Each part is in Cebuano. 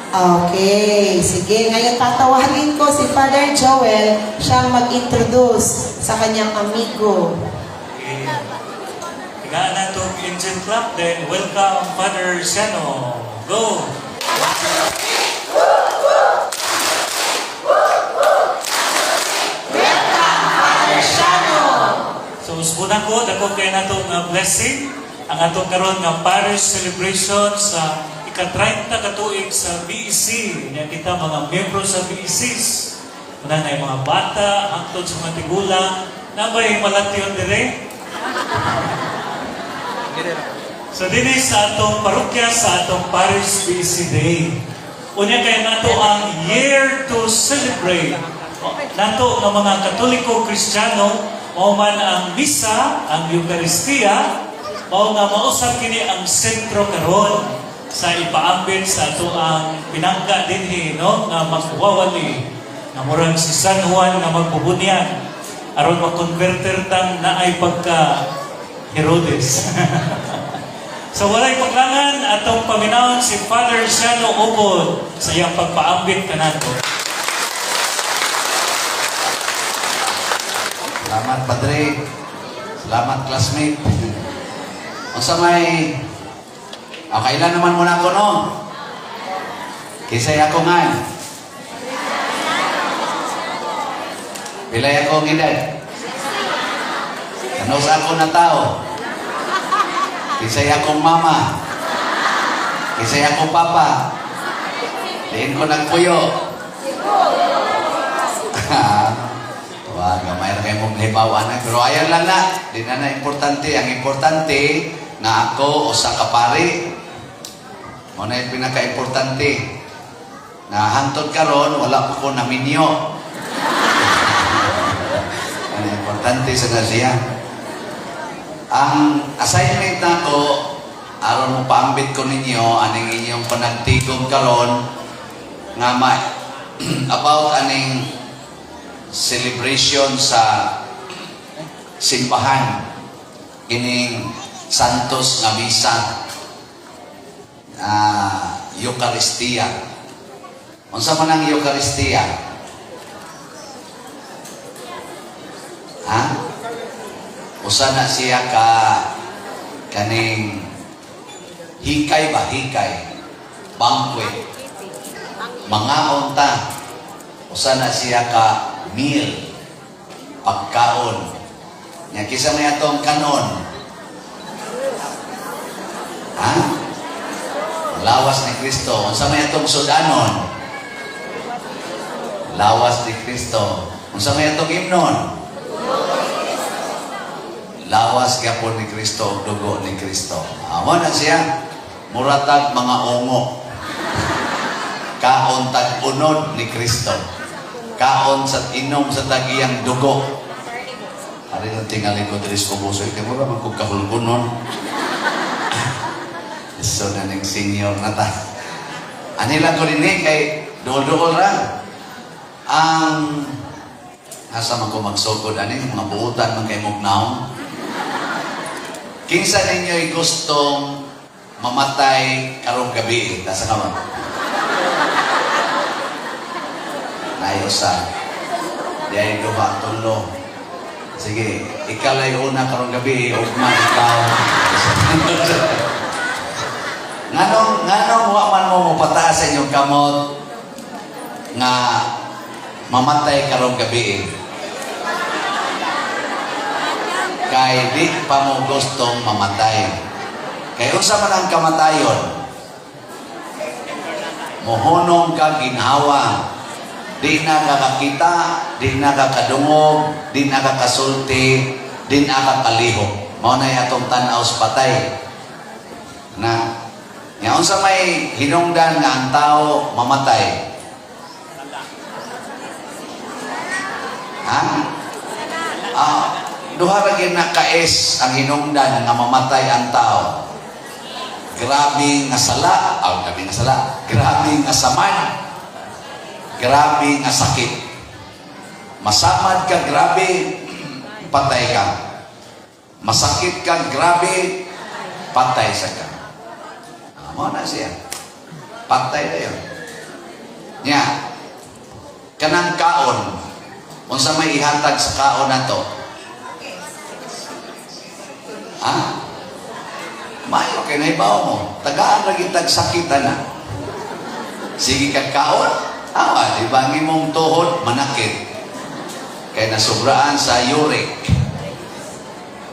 Okay, sige. Ngayon tatawagin ko si Father Joel, siyang mag-introduce sa kanyang amigo. Okay. Tigaan na itong engine clap, then welcome Father Siano. Go! Father Shano! So usbuna ko, dako kay nato nga blessing ang atong karon nga parish celebration sa ika-30 ka tuig sa BEC. Nya kita mga miyembro sa BECs. Una na yung mga bata, hangtod sa mga tigulang, nabay malation dire. So dinhi sa atong parokya, sa atong parish BEC Day. Unya kay nato ang year to celebrate. Nato nga mga Katoliko Kristiyano, mao man ang misa, ang Eucharistia, mao nga mausab kini ang sentro karon sa ipaambit sa ato ang pinangga dinhi, no, nga magwawali nga murag si San Juan nga magbubunyag aron makonverter tang naay pagka Herodes. So walay paglangan, atong paminawon si Father Siano Ubod sa iyang pagpaambit kanato. Salamat, Padre. Salamat, classmate. Unsa may kailan naman muna ako, no? Kisay ako nga. Pilay ako ang edad? Ano sa ako na tao? Kisay akong mama. Kisay akong papa. Diin ko nagpuyo. Wag, gamay ra kayo mong hibawan na. Pero ayan lang na. Di na na importante. Ang importante nga ako usa ka pari. Mo na yung pinaka-importante. Na hantod karon wala pa ko naminyo. Ano importante sa na siya. Ang assignment nako aron mo paambit ko ninyo aning inyong panagtigom karon nga ma about aning celebration sa simbahan kining Santos nga misa, Eucharistia. Unsa man ang Eucharistia? Ha? Usa na siya ka kaning hikay ba, hikay, banquet, mangaon ta. Usa na siya ka meal, pagkaon. Nya kinsa may atong kanon? Ha? Lawas ni Kristo. Unsa may atong sudanon? Lawas ni Kristo. Unsa may atong imnon? Lawas gyapon ni Kristo, dugo ni Kristo. Amo na siya. Muratag mga ungo. Kaon tag unod ni Kristo. Kaon sa inom sa tagiyang dugo. Ari nang tingali ko diri sa kubuso, kay mura man kog kahulgonon. So na ning senior na ta. Ani lang ko dinhi kay duol-duol ra. Ang asa man ko magsugod ani, mga buutan man kay mugnaw. Kinsa ninyo'y gustong mamatay karong gabi? Tasa ka ba? Nayo sa. Di ay duha, tulo. Sige, ikaw lay una karong gabi, ugma ikaw. Nganong wa man mo mopataas sa inyong kamot nga mamatay karong gabi? Kay di pa mo gustong mamatay. Kay unsa man ang kamatayon? Mohonong ka ginhawa. Di na ka kakita, di na ka kadungog, di na ka kasulti, di na ka kalihok. Mao na atong tan-aw sa patay. Na nga unsa may hinungdan nga ang tao mamatay? Ha? Duha ra gyud na ka-S ang hinungdan nga mamatay ang tao. Grabe nga sala, grabe nga sala, grabe nga samad, grabe nga sakit. Masamad ka grabe, patay ka. Masakit ka grabe, patay sa ka. Mao na siya. Patay na yun. Nya, kanang kaon, unsa may ihatag sa kaon nato? Ha? Mayo kay nahibaw mo. Tagaan lagi tag sakit na. Sige kag kaon, awa, di ba ang imong tuhod manakit? Kay nasubraan sa uric.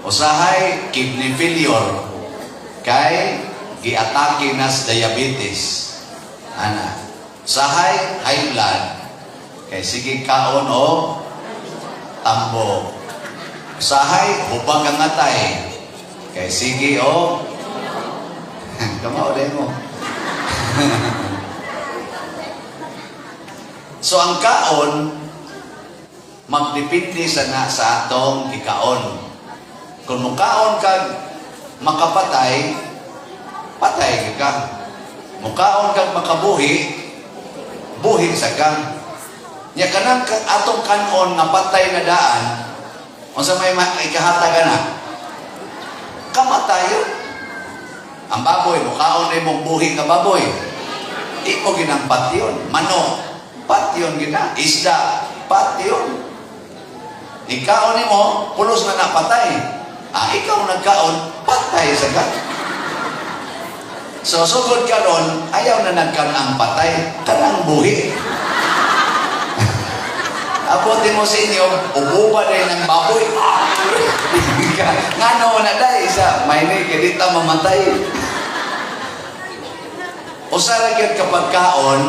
Usahay, kidney failure. Kay giatake na sa diabetes. Ana. Usahay, high blood. Kay sige kaon o tambo. Usahay, hubag ang atay. Kay sige o kamao din mo. So ang kaon magdepende sa na sa atong gikaon. Kung mukaon kag makapatay, patay ka. Mukaon kag makabuhi, buhi sa ka. Nya kanang atong kanon nga patay na daan, unsa may ikahatag na? Kamatayon. Ang baboy, mukaon na imong buhi nga baboy. Imo ginang patyon. Manok, patyon gina. Isda, patyon. Ikaon nimo, pulos na napatay. Ah, ikaw nagkaon, patay sa ka. So, sugod karon, ayaw na nagkan ang patay, kanang buhi. Abutin mo sa inyo, ububa din ng baboy. Ngano na dahil sa may ni kay di ta mamatay. Usa ra gyud kapag kaon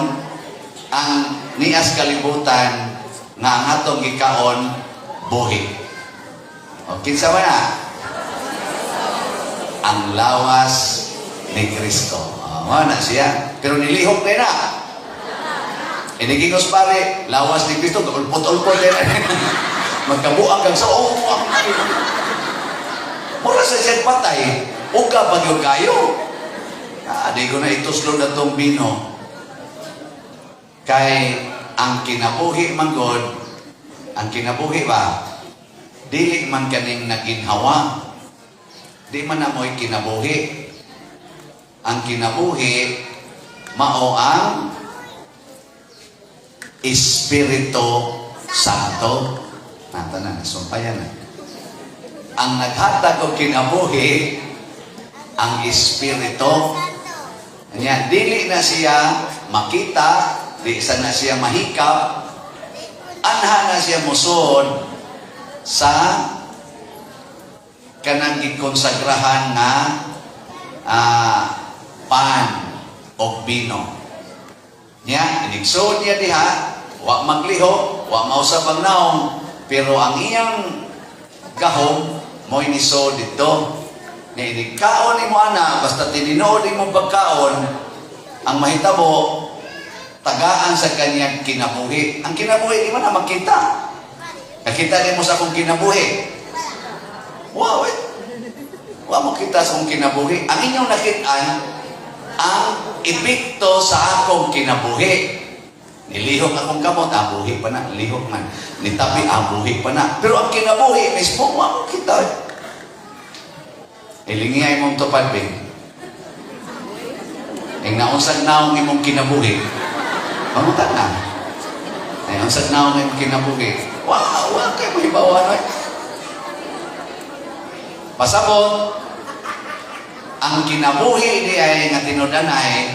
ang nias kalibutan nga ang atong gikaon buhi. O kinsa man na? Ang lawas ni Kristo. O, mao na siya. Pero nilihok na na. Inigingos pare, lawas ni Kristo, ulpot-ulpot din. Magkabuang kang sa, oh, mura sa siyang patay, uga bagyo kayo. Ah, di ko na ituslod na tong bino. Kay ang kinabuhi man God, ang kinabuhi ba, dili man kaning naginhawa. Di man na mo'y kinabuhi. Ang kinabuhi, mao ang Espiritu Santo. Nata na, nasumpayan na. Ang naghatag og kinabuhi, ang Espiritu. Anya, dili na siya makita, di sa na siya mahikap, anha na siya musod sa kanang gikonsagrahan nga pan o bino. Nya, inigsood niya diha, wa magliho, wa mausab ang naong, pero ang iyang gahom mo'y nisod dito. Nga inigkaon nimo ana, basta tininood imong pagkaon, ang mahitabo, tagaan sa kanyang kinabuhi. Ang kinabuhi, di man na makita. Nakita nimo sa akong kinabuhi. Wow, eh. Wa mo kita sa akong kinabuhi. Ang inyong nakitaan, ang epekto sa akong kinabuhi. Nilihok akong kamot, buhi pa na, lihok man. Nitabi, buhi pa na. Pero ang kinabuhi mismo, wa mo kita. Ilingi imong tupad, be. Ing naunsag naong imong kinabuhi. Pangutan na. Ay, unsag naong imong kinabuhi. Wa, wa kay mahibawan oy. Pasabot, ang kinabuhi di ay nga tinud-anay,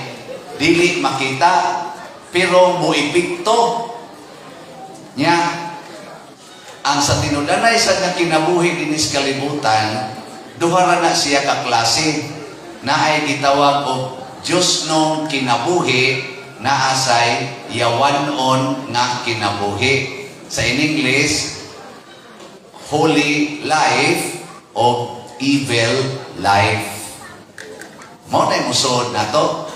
dili makita, pero moepekto niya. Ang sa tinud-anay sa nga kinabuhi dinis kalibutan, duha ra na siya ka klase na ay gitawag og Diyos nung kinabuhi, naasay yawanon nga kinabuhi. Sa in English, holy life o evil life. Mao na yung usod nato.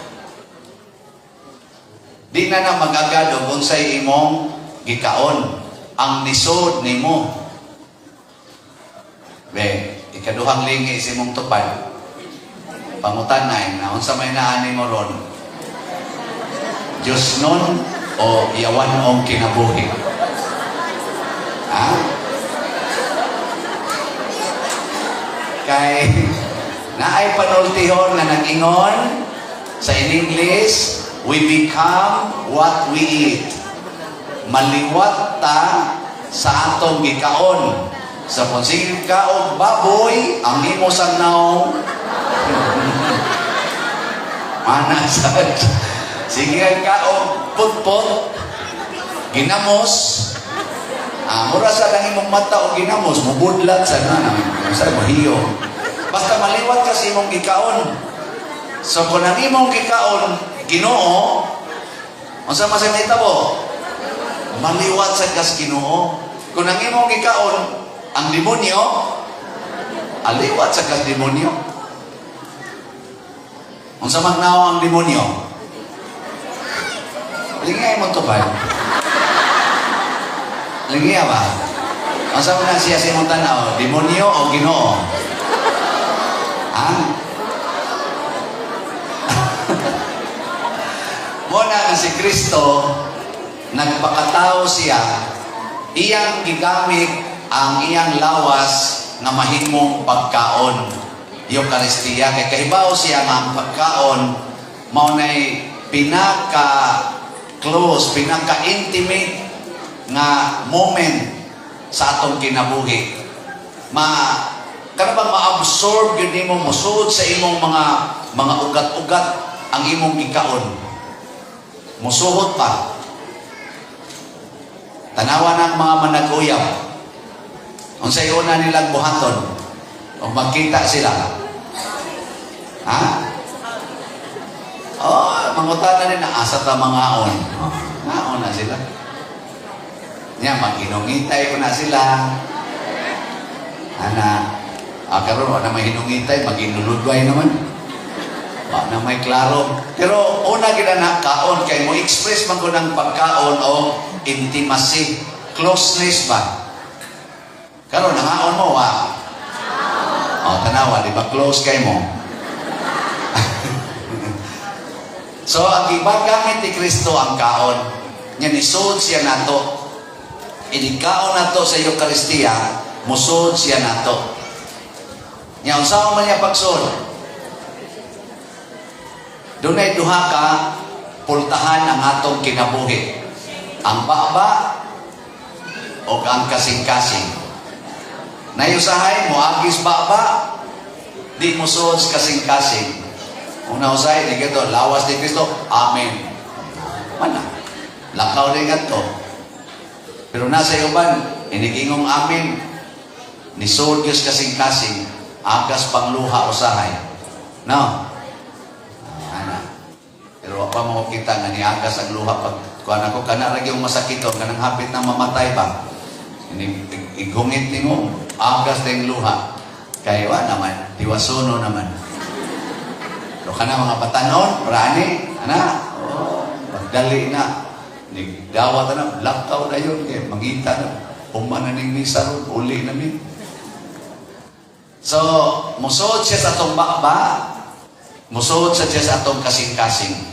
Di na na magagad og unsay imong gikaon. Ang nisod nimo. Be, ikaduhang lingi sa imong tupad. Pangutan na, na unsa may naani mo ron? Diyos nun o yawan ong kinabuhi? Ha? Kay naay panultihon nga nag-ingon sa in English, We become what we eat. Maliwat ta sa atong gikaon. Sa kung sige ka og baboy, ang imo sa naong mana sa sige ka og putpot, ginamos, mura sa lang imong mata og ginamos, mubudlat sa na, sa mohiyo. Basta maliwat ka sa imong gikaon. So kung ang imong gikaon, Ginoo, unsa man sa mahitabo? Maliwat sa kas Ginoo. Kung ang imong gikaon, ang demonyo, aliwat sa kas demonyo. Unsa man naong ang demonyo? Lingay mo to ba? Lingay ba? Unsa man na siya sa imong tanaw? Demonyo o Ginoo? Ha? Muna nga si Kristo, nagpakatao siya, iyang gigamit ang iyang lawas nga mahimong pagkaon. Eucharistia. Kay kahibaw siya nga ang pagkaon mao nay pinaka close, pinaka intimate nga moment sa atong kinabuhi. Ma kana bang ma-absorb gyud nimo, mosuod sa imong mga ugat-ugat ang imong gikaon. Musuhot pa. Tanawa ng mga manag-uyab. Unsay una nilang buhaton? O magkita sila. Ha? Oh, mangutana nila asa ta mangaon. Oh, ngaon na sila. Nya maghinungitay ko na sila. Ana, karon wala may hinungitay, maginuludway naman. Wa na may klaro. Pero una gid na kaon kay mo express man ko ng pagkaon o intimacy, closeness ba? Karon nangaon mo wa. Oh, tanawa, di ba close kay mo? So, ang gibagamit ni Kristo ang kaon. Nya nisuod siya nato. Inigkaon nato sa Eucharistia, musuod siya nato. Nya unsaon man niya pagsuod? Dunay duha ka pultahan ang atong kinabuhi. Ang baba o ang kasing-kasing. Nayusahay mo agis baba, di mo suod sa kasing-kasing. Una usahay, di kato, lawas ni Kristo, Amen. Mana? Lakaw din kato. Pero nasa uban, inigingong amen, ni suod Diyos kasing-kasing, agas pangluha usahay. No? Ana. Pero wa pa mo kita nga niagas ang luha pag kuan ako kana ra gyud masakiton kanang hapit na mamatay ba. Ini igungit nimo agas ding luha. Kay wa naman, diwasono naman. Pero kana mga batanon, prani, ana, oh, pagdali na nigdawat na lakaw na yun kay mangita na human na ning misa ron, uli na mi. So, musuod siya sa atong baba, musuod siya sa atong kasing-kasing.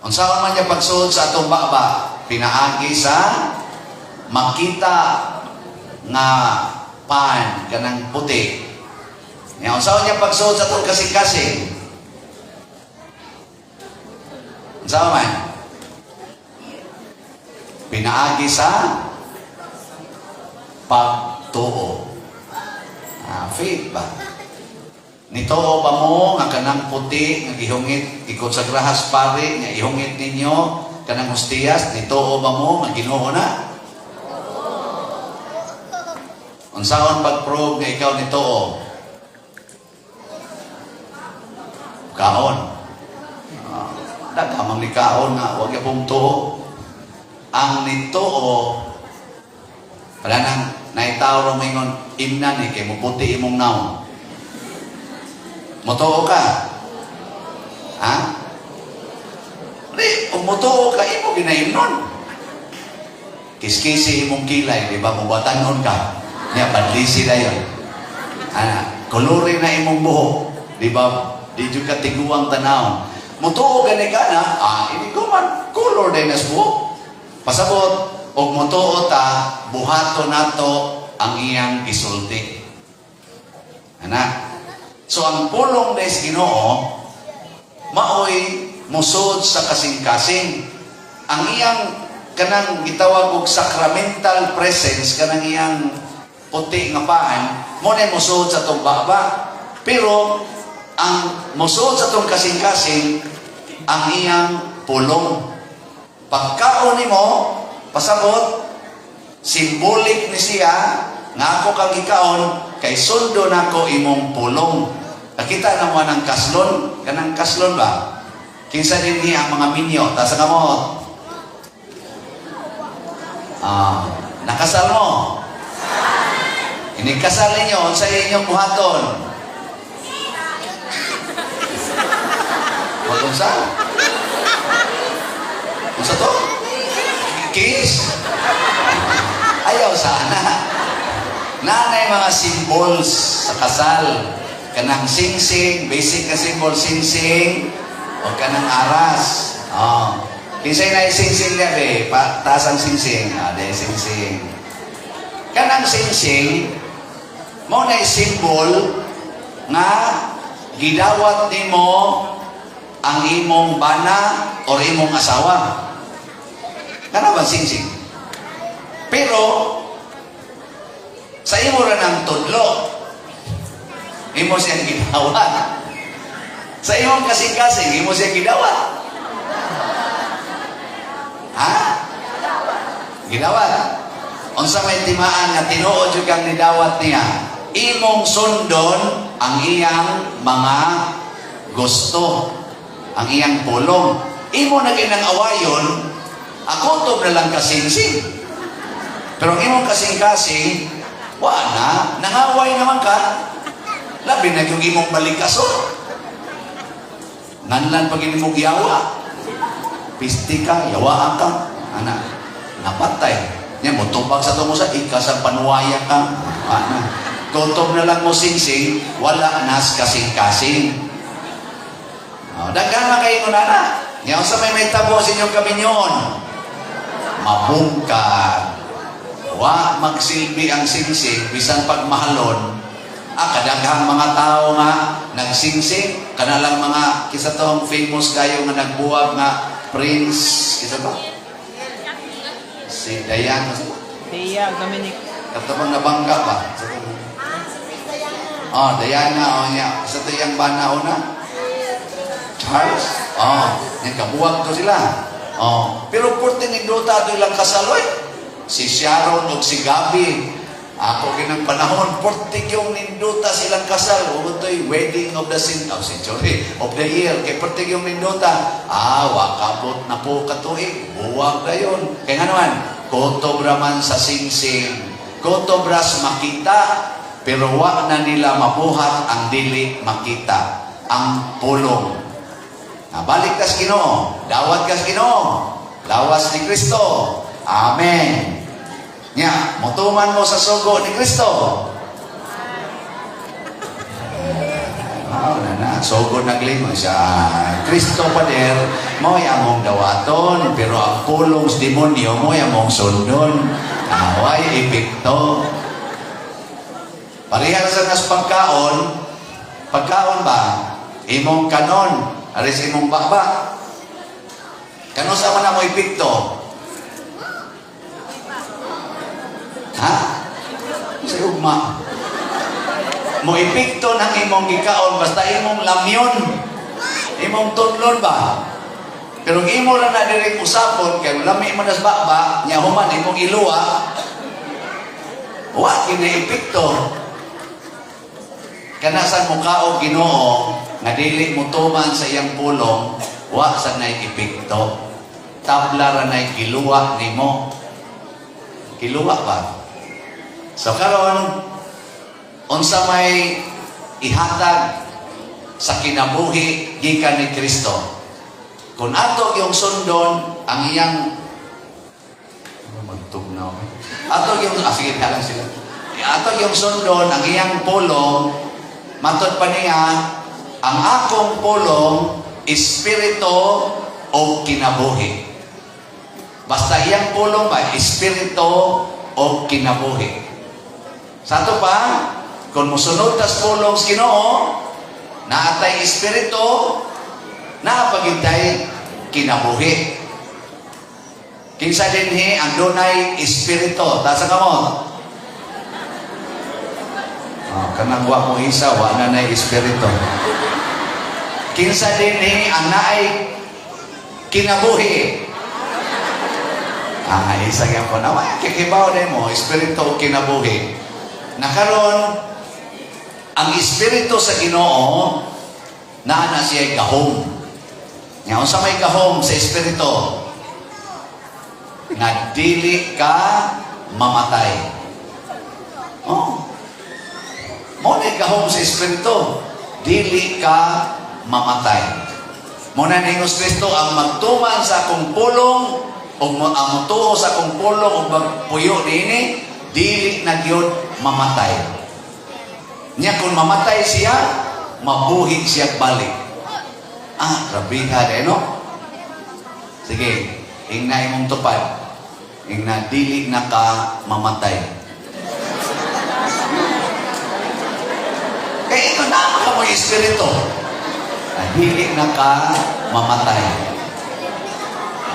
Unsaon man niya pagsuod sa atong baba, pinaagi sa makita nga pan kanang puti. Nya unsaon niya pagsuod sa atong kasing-kasing? Unsaon man? Pinaagi sa pagtuo. Faith ba? Nituo ba mo nga kanang puti nga gihungit ikot sa grahas pare nga ihungit ninyo kanang hostiyas, nituo ba mo nga Ginoo na? Unsaon pag-prove nga ikaw nituo? Kaon. Daghamang ni kaon nga wag yapong tuo. Ang nituo wala nang naitaw ro mingon imnan ni kay muputi imong naong. Motuo ka? Ha? Di, kung motuo ka, imo ginaimnon. Kiskisi imong kilay, di ba? Mubatanon ka. Niya, panlisi na yun. Ana, kolore na imong buhok. Di ba? Di jud ka tiguang tanaw. Motuo gani ka na, ini ko man, color din nas buhok. Pasabot, og motuo ta, buhato nato ang iyang gisulti. Ana, so ang pulong des Ginoo maoy Musuod sa kasing-kasing. Ang iyang kanang gitawag og sacramental presence, kanang iyang puti nga paan, mo na musuod sa atong baba. Pero ang musuod sa atong kasing-kasing, ang iyang pulong. Pagkaon nimo, pasabot, symbolic ni siya nga ako kang gikaon kay sundo nako imong pulong. Nakita na mo ng kaslon, kanang kaslon ba? Kinsa dinhi ang mga minyo? Taas ang kamot. Ah, nakasal mo. Inikasal ninyo, unsa inyong buhaton? Mag-unsa? Unsa to? Kiss? Ayaw sana. Nanay mga symbols sa kasal. Kanang singsing, basic na symbol, singsing, o kanang aras. Oh. Kinsay na singsing niya, be? Pa, taas ang singsing. Ah, de, singsing. Kanang singsing, mo na symbol nga gidawat nimo ang imong bana or imong asawa. Kana ba singsing? Pero sa imo ra ng tudlo, imo siyang gidawat. Sa imong kasing-kasing, imo siyang gidawat. Ha? Gidawat. Unsa may timaan nga tinuod jud kang nidawat niya, imong sundon ang iyang mga gusto, ang iyang pulong. Imo na kinang awayon, ako na lang kasingsing. Pero ang imong kasing-kasing, wa na, nangaway naman ka. Labi na yung imong balikaso. Nganlan pag imong yawa. Pisti ka, yawaan ka. Ana, napatay. Nya mo tubag sa tungo sa ikas ang panuwaya ka. Ana, kutob na lang mo singsing, wala nas kasing-kasing. Oh, daghan man kayo nana. Nya unsa may tabo sa inyong kaminyon? Mabungkag. Wa magsilbi ang singsing bisan pagmahalon. Ah, kadaghang mga tao nga nagsingsing, kanalang mga kisa tong famous kayo nga nagbuwag nga prince, kisa ba? Si Diana. Tia, Dominic. Kato bang nabangga ba? Sa to. Oh, Diana, oh niya. Sa to yung bana una? Charles? Oh, yan kabuwag to sila. Oh, pero porte ni Dota ato ilang kasaloy. Si Sharon ug si Gabi. Ako kinang panahon, porte yung nindota silang kasal. O to'y wedding of the oh, century, of the year. Kay porte yung nindota. Ah, wakabot na po katuig. Buwag na yun. Kaya nga naman, kutob raman sa singsing. Kutob ras makita, pero wa na nila mabuhat ang dili makita. Ang pulong. Balik kas Ginoo, dawat kas Ginoo, lawas ni Kristo. Amen. Nya, mutuman mo sa sugo ni Kristo. Oh, na na, sugo naglingon siya. Kristo pader, mo'y among dawaton, pero ang pulong sa demonyo, mo'y among sundon. Away, epekto. Pareha sa nas pagkaon, pagkaon ba? Imong kanon, aris imong baba. Kano sa man mo epekto? Ha? Sa ugma. Mo epekto ng imong gikaon basta imong lamyon. Imong tunlon ba? Pero imo ra na diri usapon kay lami man nas baba, nya human imong iluwa. Wa kini epekto. Kana sa mukha Ginoo nga dili mo tuman sa iyang pulong, wa sa nay epekto. Tabla ra nay giluwa nimo. Giluwa ba? So karon unsa may ihatag sa kinabuhi gikan ni Kristo? Kung ato yung sundon ang iyang magtugnaw. Ato yung sige na lang sila. Ato yung sundon ang iyang pulong, matod pa niya ang akong pulong espiritu o kinabuhi. Basta iyang pulong ba espiritu o kinabuhi. Sa ato pa, kung musunod tas pulong sa Ginoo, naatay espiritu, Naa pa gyud tay kinabuhi. Kinsa dinhi ang dunay espiritu? Taas ang kamot. Oh, kanang wa mo isa, wa na nay espiritu. Kinsa dinhi ang naay kinabuhi? Ah, isa gyapon na. Wa kikibaw na mo, espiritu o kinabuhi. Nakaron, ang espiritu sa Ginoo, naa na siya gahom. Nga unsa may gahom sa espiritu? Nga dili ka mamatay. Oh. Mao na gahom sa espiritu. Dili ka mamatay. Mao na ningon si Kristo, ang magtuman sa akong pulong o ang motuo sa akong pulong o magpuyo niini, dili na gyud mamatay. Nya kung mamatay siya, mabuhi siya balik. Ah, grabeha diay, no? Sige, ingna imong tupad. Ingna, dili na ka mamatay. Kaya ikaw na ka mo espiritu. Ah, dili na ka mamatay.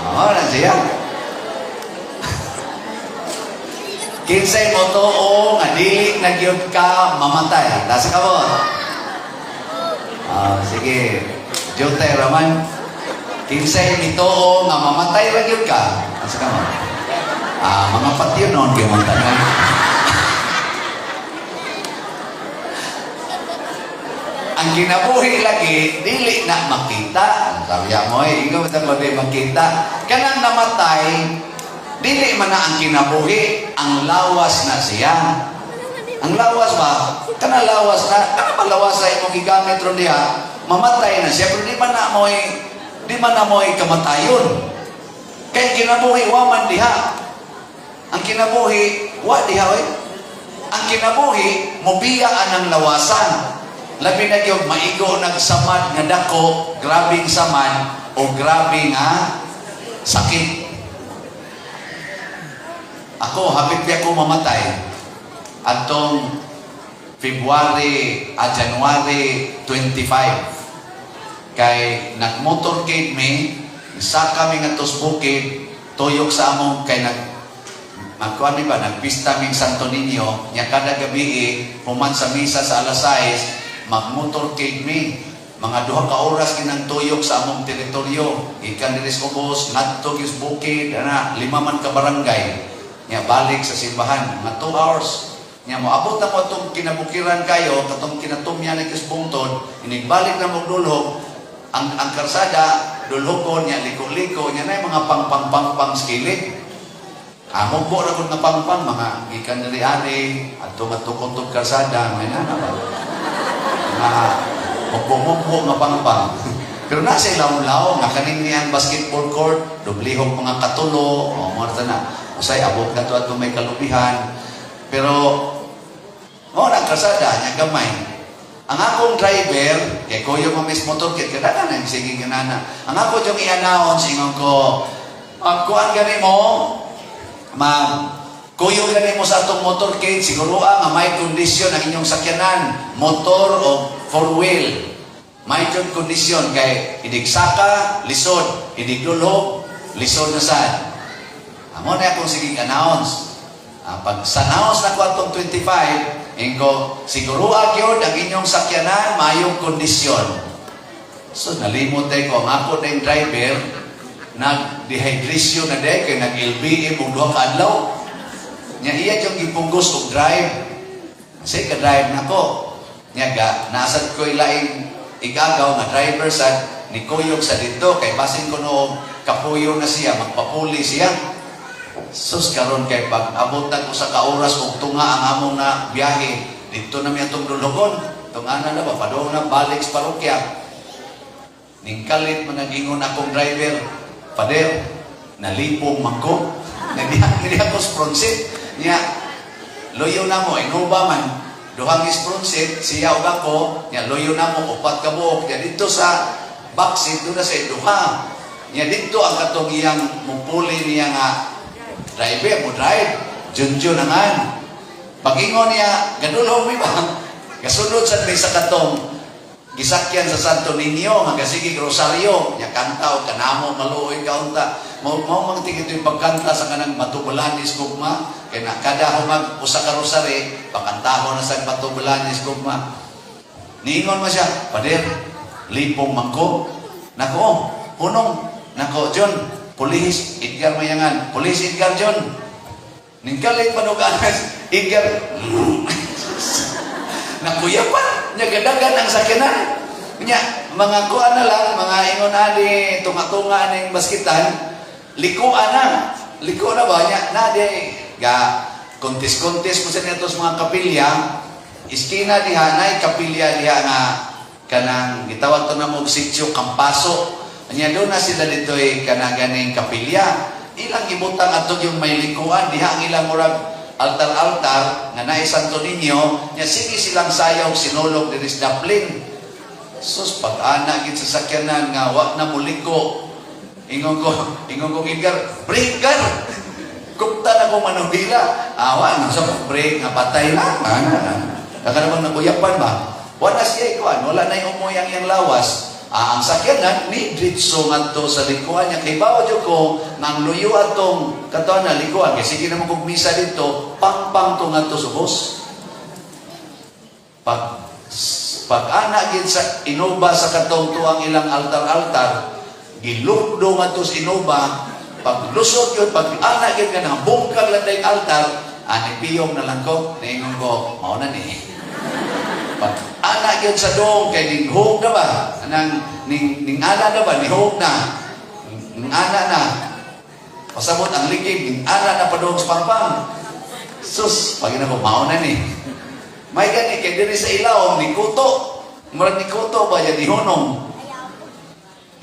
Oh, na siya. Kinsay mo tuo nga dili na gyud ka mamatay? Nasa ka mo? Ah, sige. Jutay raman. Kinsay mituo nga mamatay ra gyud ka? Nasa ka mo? Ah, mga patyon noon kay man tanan. Ang kinabuhi lagi dili na makita. Sabi mo eh, ikaw ba di makita? Kanang namatay, dili man na ang kinabuhi, ang lawas na siya. Ang lawas ba? Kana lawas na, kana ba lawas sa imong gigamit ron diha? Mamatay na siya, pero di man na mo'y kamatayon. Kay kinabuhi, wa man diha. Ang kinabuhi, wa diha oy. Ang kinabuhi, mobiya anang lawasan. Labi na gyud maigo nagsamad nga dako, grabing samad o grabe nga sakit. Ako, hapit pa ako mamatay. Atong February, January 25. Kay nagmotorcade mi, sa kami nga tos bukid, tuyok sa among kay magkuan mi ba, nagpista ming Santo Niño, nya kada gabi human sa misa sa alas 6, magmotorcade mi. Mga 2 ka oras kinang tuyok sa among teritoryo. Gikan diri sa ubos, ngadto gyud sa bukid, ana, 5 man ka barangay. Nya balik sa simbahan, mga 2 hours. Nya moabot na mo atong kinabukiran kayo, katong kinatumya ni Kisbungtod, inigbalik na mo dulhog, ang karsada, dulhogon, nya liko-liko, nya na mga pang-pang-pang-pang skilid. Amugbo ra gud nga pangpang, mga gikan diri ani, adto nga karsada, may nana ba? Mga mugbo-mugbo nga pangpang. Pero nasa ilaw-law, nga kaning niyang basketball court, dublihog mga katulo, o mga na. Usay, abot na to at may kalubihan. Pero, mo na karsada, niya gamay. Ang akong driver, kay kuyo mo mismo motor, kay kada na, sige ganana. Ang ako yung i-announce, ingon ko, magkuhan gani mo, mag kuyo gani mo sa atong motorcade, siguro nga may kondisyon ang inyong sakyanan, motor o four wheel. May kondisyon kay idigsaka, lisod, idiglulog, lisod na sad. Amo na akong sige announce. Pag sa announce na ko atong 25, ingko siguro gyud ang inyong sakyanan mayong kondisyon. So nalimot day ko ang ako ding driver nag-dehydration na day kay nag-LBM og 2 ka adlaw. Nya iya yung gipungos og drive. Kasi ka-drive nako. Nya ga nasad ko ilaing igagaw nga driver sad ni kuyog sa dito kay basin ko noog kapuyo na siya, magpapuli siya. Sus karon kay pag abot na ko sa ka oras og tunga ang among na biyahe dito na mi atong dulhogon. Tunga na ba padung na balik sa parokya. Ningkalit man nag-ingon akong driver, "Pader, nalipong man ko." Nagdiha ko sa front seat. Nya, loyo na mo, inuba man. Duhang is front seat, siya og ako, nya loyo na mo, 4 ka buok. Nya dito sa back seat, doon na sa duha. Nya dito ang katong iyang mupuli niya nga driver, mo drive. Junjun na nga. Pag-ingon niya, gadulong mi ba? Kasunod sa may sa katong Gisakyan sa Santo Niño nga gasige rosaryo nya kanta og kanamo maluoy kaunta mao mao man tingit yung pagkanta sa kanang Bato Balanes gugma kay na kada humag usa ka rosary pakantahon na sa Bato Balanes gugma. Niingon man siya, "Pader, lipong mangko." Nako, oh, hunong. Nako, John, pulis, Edgar Mayangan. Pulis Edgar, John. Ningkalit panuganas, Edgar. Nakuyapan, nya gadagan ang sakyanan. Nya, mga kuan na lang, mga ingon ani, tunga-tunga ning baskitan, likuan na. Liko na ba? Nya, na di, ga, kontis-kontis mo sa nito sa mga kapilya, iskina diha, nay kapilya diha nga, kanang, gitawag to na mo sitio Kampaso. Nya doon na sila dito eh, kanang ganing kapilya. Ilang ibutang ato yung may likuan, diha ang ilang murag altar-altar, nga naay Santo Niño, nya sige silang sayaw sinulog diri sa Daplin. Sus, pag-ana gid sa sakyanan nga wa na muliko. Ingon ko, "Edgar, brake gar." Kupta na ko manubila. Awa, nasa brake nga patay na. Ana, kaka namang nakuyapan ba? Wala siya ikuan, wala na yung umuy ang iyang lawas. Ah, ang sakyanan ni diretso ngadto sa likuan niya. Kay bawo jud ko nga ang luyo atong katuan na likuan kay sige naman kog misa dito, pangpang to ngadto sa bus. Pag ana gid sa Innova sa katong tuang ilang altar-altar, gilukdo ngadto sa Innova, pag lusot yun, pag ana gid nga nabungkag lang dayong altar, ani piyong na lang ko, niingon ko, mao na ni. Pag ana gyud sa dong kay ning hug na ba? Anang ning ning ana na ba ni hug na. Ning ana na. Pasabot ang ligid ning ana na padung sa pangpang. Sus, pag ko mao na ni. May gani kay diri sa ilawom ni kuto. Murag ni kuto ba yan ni hunong.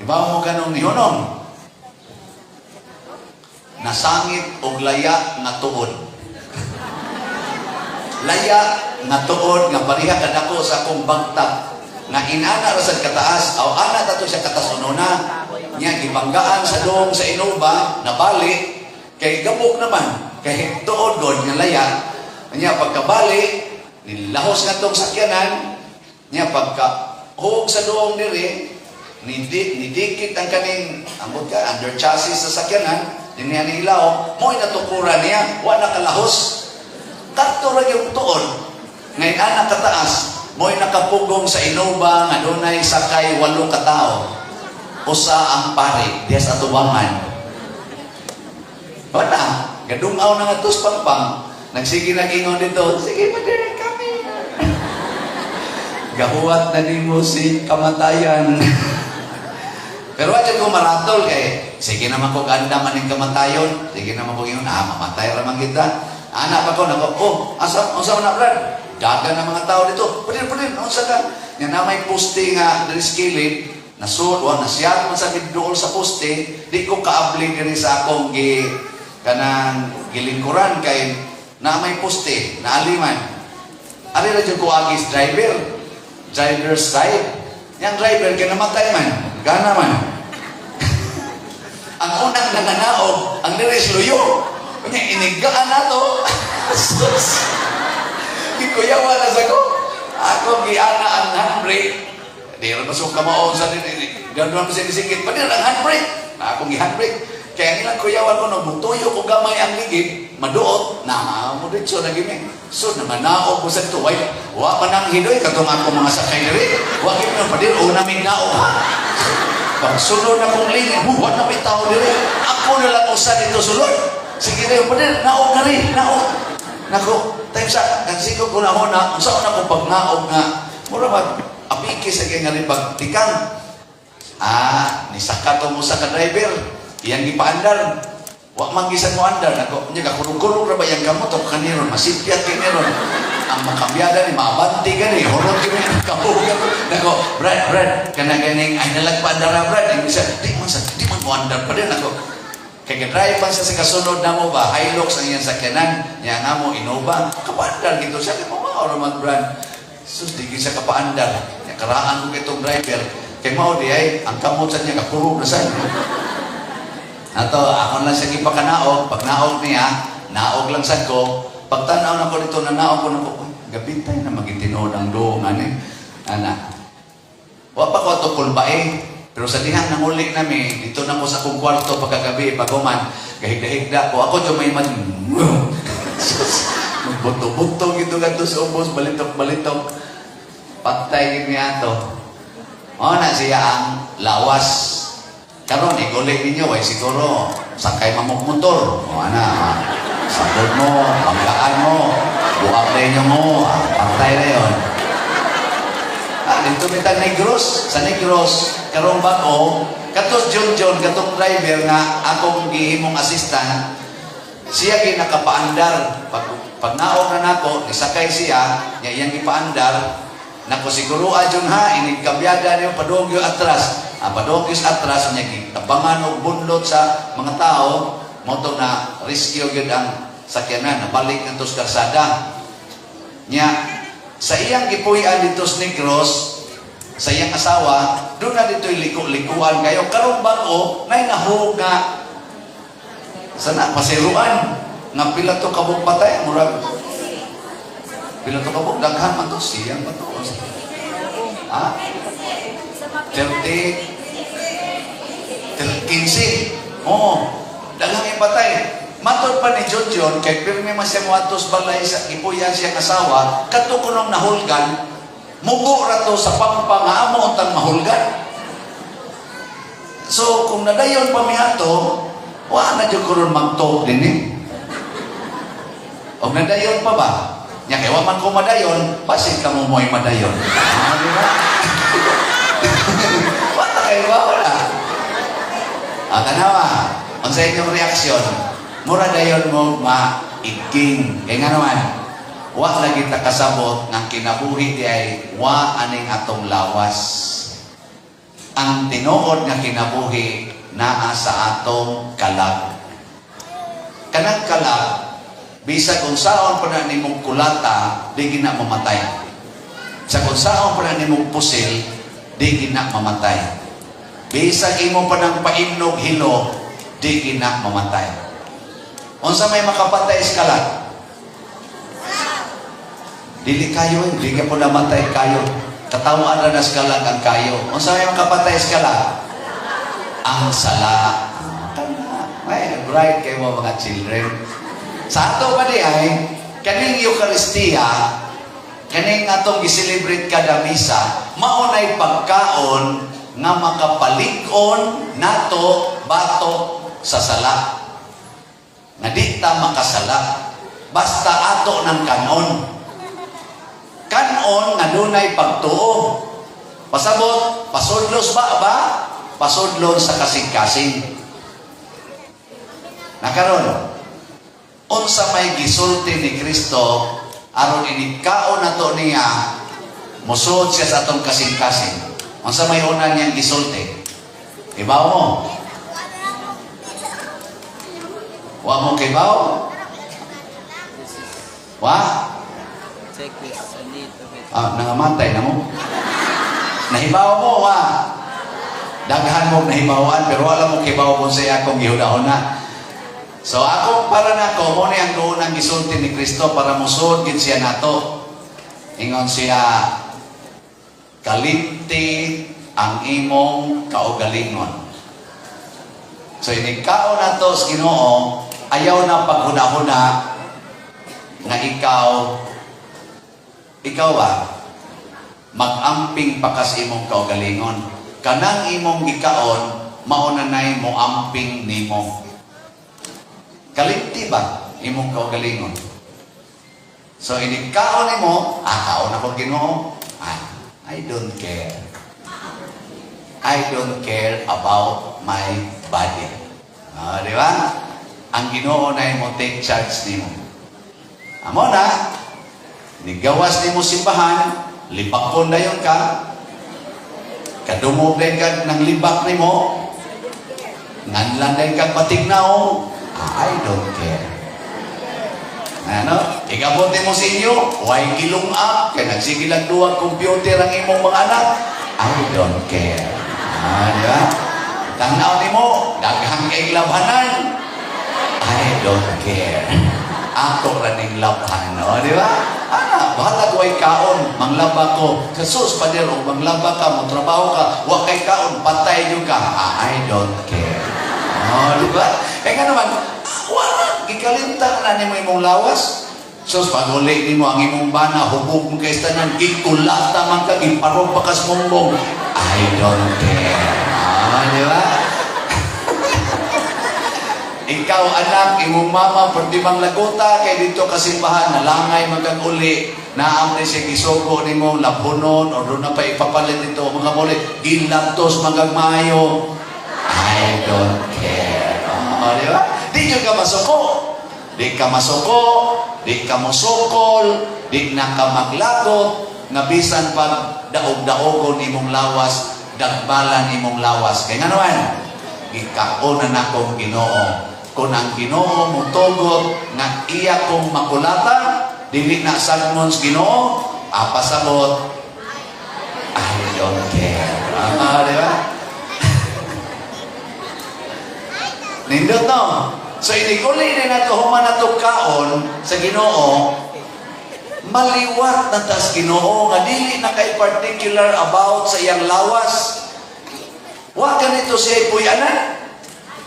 Iba mo kanong ni hunong. Nasangit og laya nga tuod. Laya nga tuod nga pareha kadako sa akong bagtak nga inana ra sad kataas aw ana tato siya kataas unona nya gibanggaan sa dong sa Innova, nabali kay gabok naman kay tuod god nga laya. Nya pagkabali nilahos nga tong sakyanan nya pagka hug sa doong diri nidikit ang kaning ambot ka under chassis sa sakyanan dinhi ni ilaw mo natukuran niya wa na kalahos. Kadto ra yung tuod ngay ana kataas mo'y nakapugong sa Innova nga dunay sakay walo ka tawo, usa ang pari diha sa atubangan. Wala gadungaw na nga tos pangpang. Nagsige nag-ingon dito, "Sige pader kami gahuwat na nimo si kamatayan." Pero wa ko maratol kay sige naman ko ganda man ning kamatayon, sige naman ko ingon, ah, mamatay ra man kita. Anak pa ko nako, "Oh, asa unsa man na, Brad? Dagan ang mga tao dito. Pader, pader, unsa ka?" Nga na may poste nga diri sa kilid, nasud wa nasiyat man sa duol sa poste, di ko kaabli diri sa akong gi kanang gilingkuran kay na may poste, naaliman. Ari ra jud ko agis driver. Driver's side. Yang driver kay namatay man, gana man. Ang unang nananaog, ang diri sa luyo. Unya inigaan nato. Sus. Gikuyawa na sa ko. Ako giana ang handbrake. Di ra masuk kamao sa di. Ganun mo siya nisingit. Pader ang handbrake. Na akong gi-handbrake. Kaya ang ilang kuyawan ko, no, mutuyo ko gamay ang ligid, maduot, na mo ditso na gimi. So, namanaog ko sa ito. Way, wa man ang hidoy, katong ako mga sakay diri. Wa gid mo, pader, una mig naog ha. Pagsunod na kong lingid, wa na may tao diri. Ako na lang usa dito sulod. Sige na pader, naog na rin, naog. Nako, time sa, nagsigo ko na ako na, unsa na ko pagnaog nga, mura mag, apiki sa kanya rin pagtikang. Ah, nisaka to mo sa ka-driver. Iyang gipaandar. Wa man gisan mo andar. Nako, nya kakurog-kurog ra ba yang kamot o kaniron, masipyat kay meron. Ang makambyada ni maabanti gani, horot kini kabugan. Nako, "Brad, Brad, kana ganing ay nalag paandar na, Brad." Ang isa, di man sa, di man mo andar pa din ako. Kay ga-drive man siya sa kasunod na mo ba, Hilux ang iyang sakyanan, niya nga mo Innova, kapaandar gito siya, kay mao raman, Brad. Sus, di gyud siya kapaandar. Nya karaan ko kitong driver, kay mao di ay ang kamot sa niya kakurog na sa. Ato, ako lang siya gipakanaog, pag naog niya, naog lang sad ko. Pagtanaw na ko dito, nanaog ko na ko, "Uy, gabitay na magitinuod ang doong ani." Ana. Wa pa ko ato kulbae. Pero sa dihang nanguli nami, dito na ko sa akong kwarto pagkagabi, pag-uman, gahigda-higda ko. Ako dyan may man, sus, magbuto-buto gito kadto sa ubos, balitok-balitok. Patay gid niya ato. O na siya ang lawas. Karon iguli ninyo, ay siguro, sakay mamok motor. O ana, sabod mo, banggaan mo, buhak na inyo mo, ah, patay na yon. Ah, dito bitang Negros, sa Negros, karong bag-o, katos John John, katong driver nga akong gihimong assistant, siya ginakapaandar. Pag naog na nako, nisakay siya, niya iyang gipaandar, nako siguro adyon ha, inig kabyada niyo padugyo atras. Ah, padugyo sa atras, niya gitabangan og bunlot sa mga tao, mao to na rescue gyud ang sakyanan, nabalik ngadto sa kalsada. Nya sa iyang gipuy-an dito sa Negros, sa iyang asawa, doon na dito'y liko-likuan kayo. Karong bag-o, nay nahug nga sana pasiruan nga pila to kabuk patay, murag pila to kabuk, daghan man to, siyang pa to. Ha? 30, 15. Oo. Daghang ipatay. Matod pa ni John John, kay pirmi man siya moadto sa balay sa gipuy-an siyang asawa, kadto kunong nahulgan, mugo ra to sa pampa nga amo untang mahulgan. So, kung nadayon pa mi ato, wa na jud ko ron mag-talk din eh. O nadayon pa ba? Nya kay wa man ko madayon, basin ka mo mo'y madayon. Ah, di ba? Wa ta kayo ba? Wala. Ah, tanawa. Unsa inyong reaksyon? Mura dayon mo maigking. Kay nga naman, wa lagi ta kasabot nga kinabuhi di ay wa aning atong lawas. Ang tinuod nga kinabuhi naa sa atong kalag. Kanang kalag, bisag unsaon pa na nimong kulata, di gina mamatay. Sa unsaon pa na nimong pusil, di gina mamatay. Bisag imo pa ng paimnog hilo, di gina mamatay. Unsa may makapatay sa kalag? Dili kayo, eh. Di ka po namatay kayo. Katawaan ra na sa kalag ang kayo. Unsa may makapatay sa kalag? Ang sala. Ay, bright kayo mga children. Sa ato pa di ay, kaning Eucharistia, kaning atong gi-celebrate kada misa, maunay pagkaon nga makapalig-on nato batok sa sala. Nga di ta makasala. Basta ato ng kanon. Kanon nga dunay pagtuo. Pasabot, pasudlos ba ba? Pasudlon sa kasing-kasing. Nakaron, unsa may gisulti ni Kristo aron inigkaon nato niya, musuod siya sa atong kasing-kasing. Unsa may una niyang gisulti? Ibaw mo? Wa mo kibaw? Wa? Take this a little bit. Ah, nangamatay na mo. Nahibaw mo, wa? Daghan mo nahibawan, pero wala mo kibaw kung sa akong gihunahuna. So ako, para nako, mo ni ang unang gisulti ni Kristo para musuod gid siya nato. Ingon siya, kalimti ang imong kaugalingon. So inigkaon nato sa Ginoo, ayaw na paghuna-huna nga ikaw ba, mag-amping pa ka sa imong kaugalingon. Kanang imong gikaon, mao na nay mo amping nimo. Kalimti ba imong kaugalingon? So inigkaon nimo, ah, kaon ako Ginoo. Ah, I don't care. I don't care about my body. Ah, di ba? Ang Ginoo na mo take charge nimo. Amo na, nigawas nimo simbahan, libakon dayon ka, kadungog dayon ka ng libak nimo, nganlan dayon kag patignaw, ah, I don't care. Ano? Igabot nimo sa inyo, way gilung-up, kay nagsige lang duwag computer ang imong mga anak, I don't care. Ah, di ba? Tanaw nimo, daghang kay labhanan, I don't care. Ako ra ning labhan, no? Di ba? Ana, bahala way kaon, manglaba ko. Jesus, pader, og manglaba ka, mo trabaho ka, wa kay kaon, patay jud ka. Ah, I don't care. Oh, di ba? Kaya nga naman, wala, gikalintang na nimo imong lawas. Sus, pag uli nimo ang imong bana, hubog mo kay tanan, gikulata man ka, giparog pa kas mumbong. I don't care. Ah, di ba? Ikaw anak, imong mama, pwede bang lagota, kay dito kasimbahan, nalangay man kag uli, naam ni siya gisugo nimo, labunon, o doon na pa ipapalit dito, mga muli, gilantos man kag maayo. I don't care. Oh, di ba? Di jud ka masuko. Di ka masuko, di ka musukol, di na ka maglagot, nga bisan pag daog-daogon imong lawas, dagbalan imong lawas. Kaya nga naman, gikaon na nakong Ginoo. Kung ang Ginoo mutugot nga iya kong makulata, dili na sagmon sa Ginoo, apasabot, I don't care. Ah, di ba? Nindot, no? So, iniguli na nato, human na to kaon sa Ginoo, maliwat na tas Ginoo nga dili na kay particular about sa iyang lawas. Wa kanito siya ipuyanan.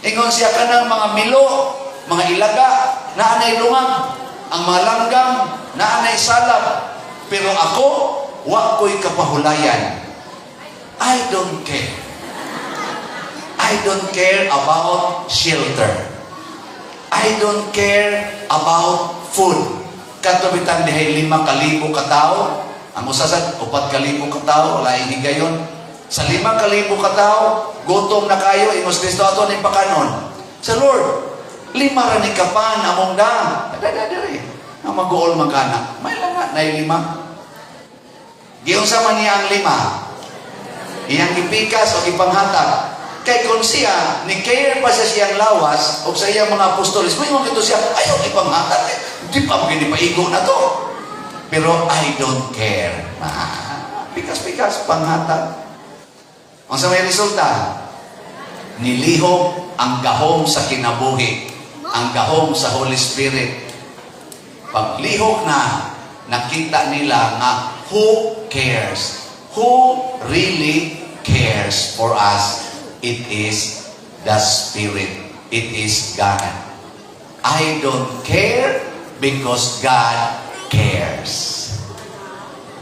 Ingon siya kanang mga milo, mga ilaga, naanay lungag, ang mga langgam, naanay salab. Pero ako, wa ko'y kapahulayan. I don't care. I don't care about shelter. I don't care about food. Kadto bitang dihay 5,000 ka tawo, ang usa sa 4,000 ka tawo, laing higayon. Sa 5,000 ka tawo, gutom na kayo, ingos Kristo ato ning pakanon. Sa Lord, 5 ra ni kapan among da. Dada diri. Ang mag-uol man kana. May lang na 5. Giunsa man niya ang 5? Iyang gipikas o gipanghatag. Kay kung siya, ni care pa siya siyang lawas o sa iyang mga apostoles, may mga kito siya, ayaw ipanghatag. Eh, di pa magindi paigo na to. Pero I don't care. Ah, pikas-pikas, panghatag. Ang sa may resulta, nilihok ang gahom sa kinabuhi, ang gahom sa Holy Spirit. Paglihok na, nakita nila nga who cares? Who really cares for us? It is the Spirit. It is God. I don't care because God cares.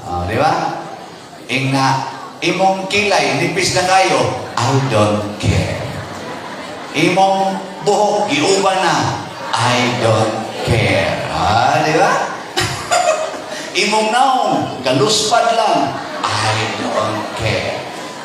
Oh, di ba? Ingna, imong kilay, nipis na kayo, I don't care. Imong buhok, giuban na, I don't care. Ah, di ba? Imong naong, galuspad lang, I don't care.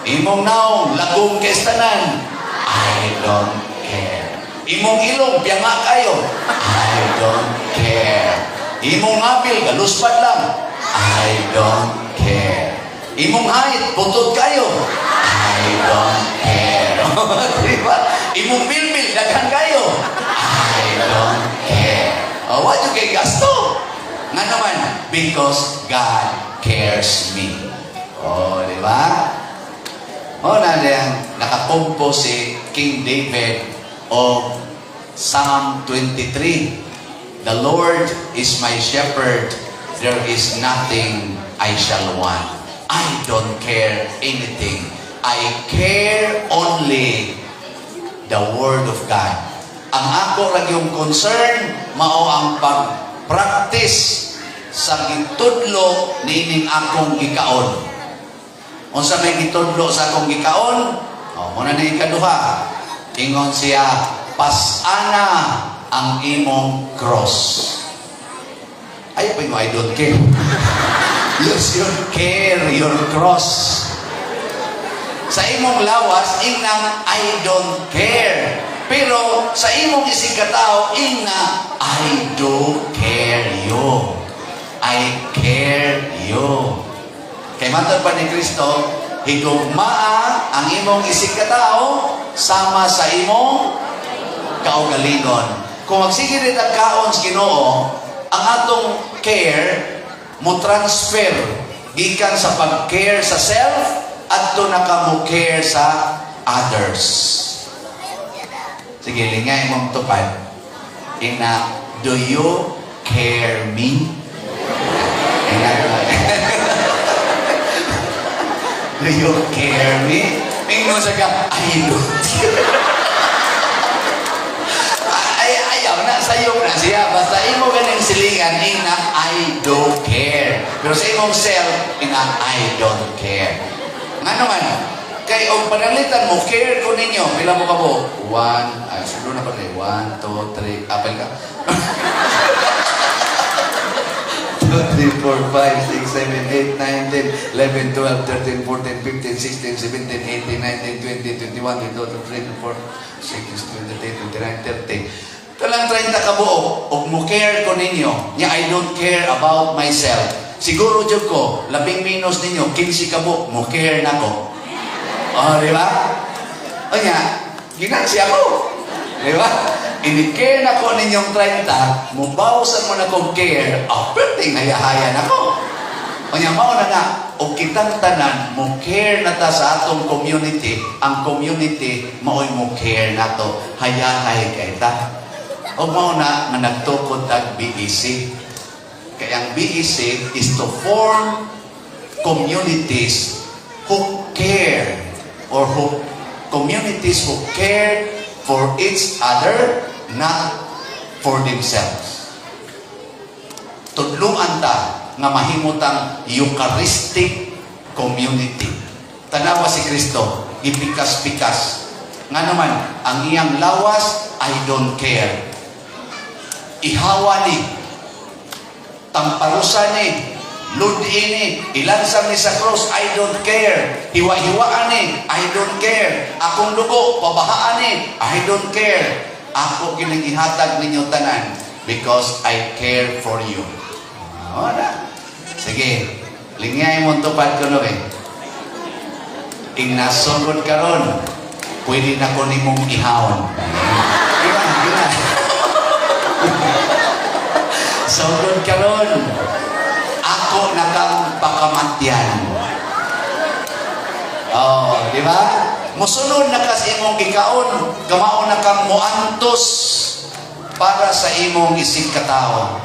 Imong naong, lagom kay tanan, I don't care. Imong ilong, piyanga kayo, I don't care. Imong ngapil, galuspad lang, I don't care. Imong height, putot kayo, I don't care. Di ba? Imong bilbil, daghan kayo, I don't care. Oh, what you kay gasto? Nga naman, because God cares me. Oh, di ba? Oh, na yan, nakakompose si King David of Psalm 23. The Lord is my shepherd, there is nothing I shall want. I don't care anything. I care only the Word of God. Ang ako lang yung concern, mao ang pag-practice sa gitudlo niining akong gikaon. Unsa may gitudlo sa akong gikaon? Oh, muna na ikaduha. Ingon siya, pasana ang imong cross. Ay, pa I don't care. You should care your cross. Sa imong lawas, ingnang I don't care. Pero sa imong isig katao, ingna I do care you. I care you. Kay matod pa ni Kristo, higugmaa ang imong isig katao sama sa imong kaugalingon. Kung magsige rin ang kaon sa Ginoo, ang atong care mo transfer gikan sa pag-care sa self adto na ka mo care sa others. Sige, lingay mong tupad. Ina, do you care me? Ingana. "Do you care me?" Ingon sa ka, "I don't care." Ay, ayaw na, sayop na siya. Basta imo ganing silingan, ina, "I don't care." Pero sa imong self, ina, "I don't care." Nga naman, kay og pananglitan mo, care ko ninyo. Pila mo ka mo? One, ay, sulo na pa rin. One, two, three, apel ka. 2, 3, 4, 5, 6, 7, 8, 9, 10, 11, 12, 13, 14, 15, 16, 17, 18, 19, 20, 21, 22, 23, 24, 26, 28, 29, 30. Talang 30 ka buok, og mo care ko ninyo, nya I don't care about myself. Siguro jud ko, labing minus ninyo, 15 ka buok, mo care na ko. Oh, di ba? O nya, ginansi ako. Di ba? Ini-care na ko ninyong 30, mubawsan mo na kong care, ah, perting hayahayan ako. O nya, mao na nga, og kitang tanan, mo care na ta sa atong community, ang community, maoy mo care na to, hayahay kay ta. O mao na nga nagtukod tag BEC. Kaya ang BEC is to form communities who care or who communities who care for each other, not for themselves. Tudluan ta nga mahimutang Eucharistic community. Tanawa si Kristo, gipikas-pikas. Nga naman, ang iyang lawas, "I don't care." Ihawa ni, tamparusan ni, ludin ni, ilansang ni sa cross, "I don't care." Hiwa-hiwaan ni, "I don't care." Akong dugo, pabahaan ni, "I don't care." Ako gining ihatag ninyo tanan because I care for you. Oh, na. Sige, lingay mo tupad ko no eh. Ignasugod karon, pwede na ko nimong ihawon. Gina, gina. Sugod karon, ako na kang pakamatyan. Oh, di ba? Musunod na ka sa imong gikaon, kamao na kang muantos para sa imong isig katao.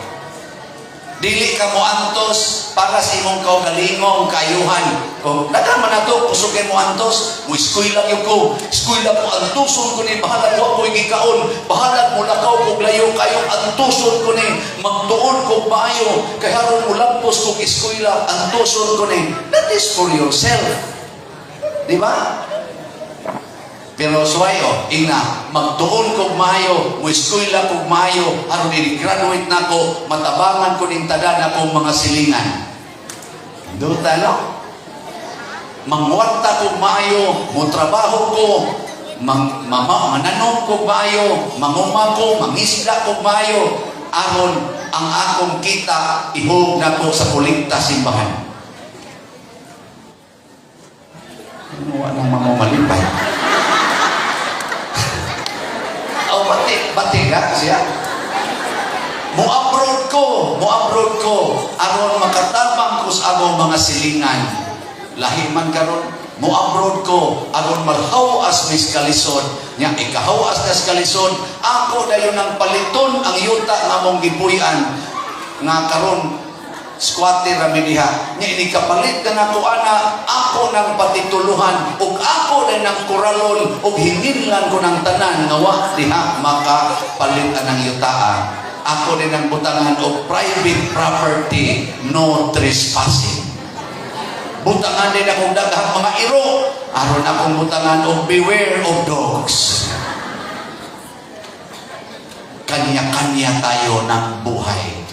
Dili ka moantos para sa imong kaugalingong kaayuhan. Kung daghan man nato kusog kay moantos, mo eskwela gyud ko, eskwela ko, antuson ko ni, bahalag wa ko'y gikaon, bahalag mo lakaw kog layo kayo, antuson ko ni, magtuon kog maayo, kay aron mo lampos kog eskwela, antuson ko ni. That is for yourself. Di ba? Pero suway o, ingna, magtuon kog maayo, mo eskwela kog maayo, aron i-graduate nako, matabangan ko ning tanan akong mga silingan. Duta, no? Mangwarta kog maayo, mo trabaho ko, mang, mama, mananom kog maayo, manguma ko, mangisda kog maayo, aron ang akong kita ihog nako sa kolekta simbahan. Ano nang mamamalipay? Oh, bati, bati ka siya. Mo abroad ko, aron makatabang ko sa among mga silingan. Lahi man karon, mo abroad ko, aron malhaw-as mis kalisod. Nya ikahaw-as nas kalisod, ako dayon ang paliton ang yuta nga among gipuy-an nga karon squatter ra mi diha. Nya ini kapalit ka nako ana, ako nang patituluhan ug ako din ang kuralon ug hinginlan ko ng tanan nga wa diha makapalit anang yutaa. Ako din ang butangan og private property, no trespassing. Butangan din akong daghang mga iro aron akong butangan og beware of dogs. Kanya-kanya tayo ng buhay,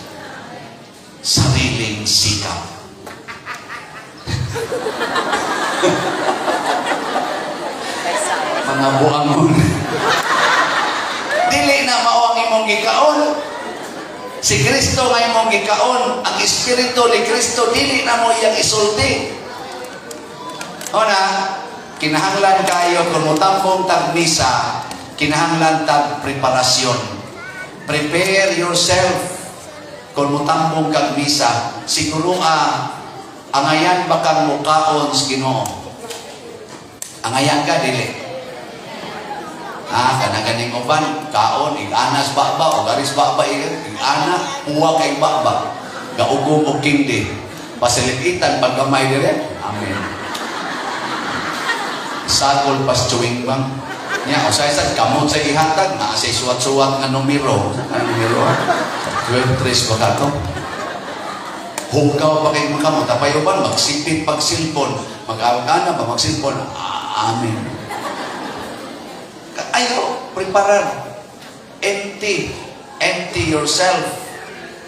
sariling sikap. Mga buangon. Dili na mao ang imong gikaon. Si Kristo nga imong gikaon, ang espiritu ni Kristo dili na mo iyang isulti. O na, kinahanglan kayo kung motambong tag misa, kinahanglan tag preparasyon. Prepare yourself. Kung motambong kag misa, siguro angayan ba kang mukaon sa Ginoo? Angayan ka dili? Ah, kana ganing uban, kaon, ig-anas baba, o garis baba, ig-ana, puwa kay baba. Gaugom og kindi. Pasilipitan pagkamay dire. Amen. Sagol pas chewing bang. Nya, usay sad kamot sa ihatag, naa say suwat-suwat nga numero. Ano numero? 12 3 ba ka to? Hugaw pa kay mga kamot, tapayoban, magsipit pag cellphone, mag-ana ba, mag-cellphone, ah, amen. Ayo, preparar. Empty. Empty yourself.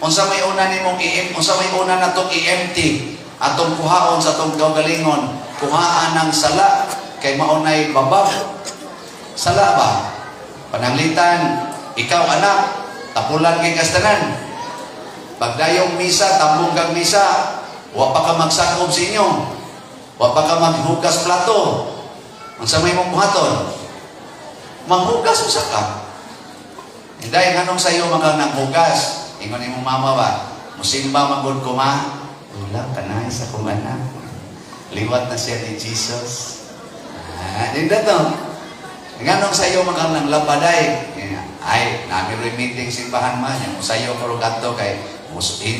Unsa may una nimong i unsa may una natong i-empty atong kuhaon sa atong kaugalingon, kuhaan ang sala kay maunay babag. Sala ba? Pananglitan, ikaw anak, tapulan kay kastanan. Pagdayong misa, tambong kag misa, wa pa ka magsakob sa inyo. Wa pa ka maghugas plato. Unsa may mong buhaton? Manghugas usa ka. Hindi, nganong sayo man kang nanghugas? Ingon imong mama ba? Musimba man gud ko, ma. Wala, kanay sa kong anak. Liwat na siya ni Jesus. Ah, di to. Nganong sayo man kang nang labaday? Ay, nami rin meeting simbahan man. Yung sayo ko kadto kay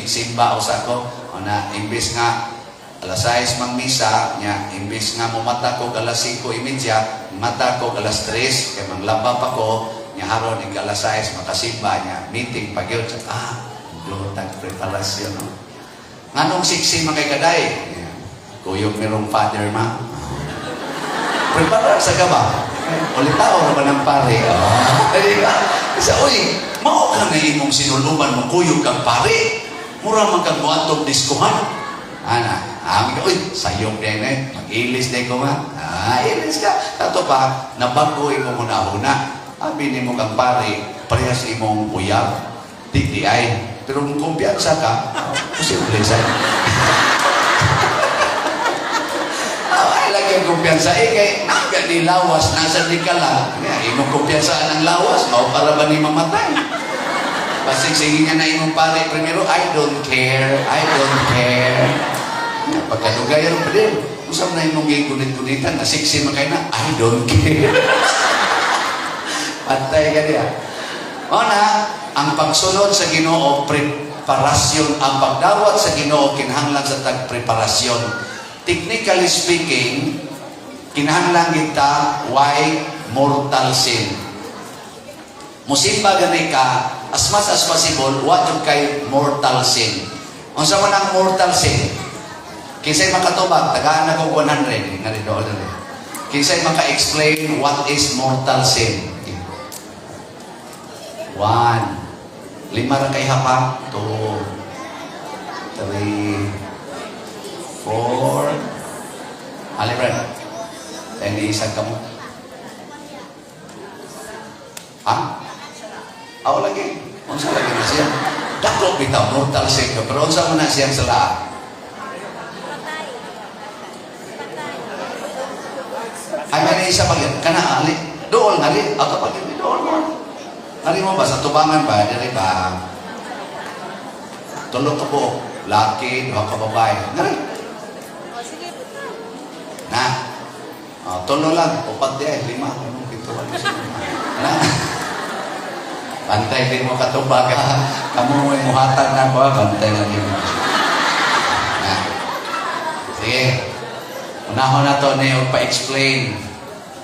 simba usa ko. O na, imbes nga alas 6 mang misa, nya, imbes nga mumata ko alas 5:30, mata ko alas 3, kay manglaba pa ko, nya haron ig alas 6 makasimba nya, meeting pa gyud. Ah, dutag preparasyon, no? Nganong siksi man kay kaday? Nya, kuyog merong father ma. Preparar sa ka ba? Ulit tao na ba ng pare? Oh. Di ba? Sa, uy, mao ka na imong sinuluban mo kuyog kang pare. Mura man kang muadtong diskuhan. Ana, ami ka, uy, sayop din eh. Mag-ilis din ko ma. Ah, ilis ka. Kato pa, nabago imong huna-huna. Abi nimo kang pare, parehas imong uyab. Di, di ay. Pero kung kumpiyansa ka, posible sa. Ah, ay lagi ang kumpiyansa. Eh, kay naga ni lawas, nasa di ka lang. Kaya, imong kumpiyansa ang lawas, mao para ba ni mamatay? Basig sige nga na imong pare primero, I don't care, I don't care. Nga, pagkadugayan pa din, usap na imong gigunit-gunitan, nasiksi man kayo na, I don't care. Pantay ka niya. O na, ang pagsunod sa Ginoo, preparasyon. Ang pagdawat sa Ginoo, kinahanglan sa tagpreparasyon. Technically speaking, kinahanglan kita why mortal sin. Musimba gani ka, as much as possible, wa jud kay mortal sin. Unsa man ang mortal sin? Kinsay makatubag, tagaan ako 100, nga rin doon rin. Kinsay maka-explain what is mortal sin? One. Lima ra kay hapa. Two. Three. Four. Ali, Brad. Tayo ni isang kamo. Ha? Ako lagi. Unsa lagi na siya? Dako bitaw mortal sin ka. Pero unsa man na siyang sala? Ay, may isa pa yun. Kana, ali. Dool, ali. Ato pa yun. Dool mo. Ali mo ba? Sa tubangan ba? Dili ba? Tulo ka buok. Laki, duha ka babae. Ngari. Na. Oh, tulo lang. Upat di ay. Lima. Ano, pito, walo, na. Bantay din mo katubag, ha. Kamu mo yung muhatag na ako, ha. Bantay lang din mo. Na. Sige. Unahon na to ni pa-explain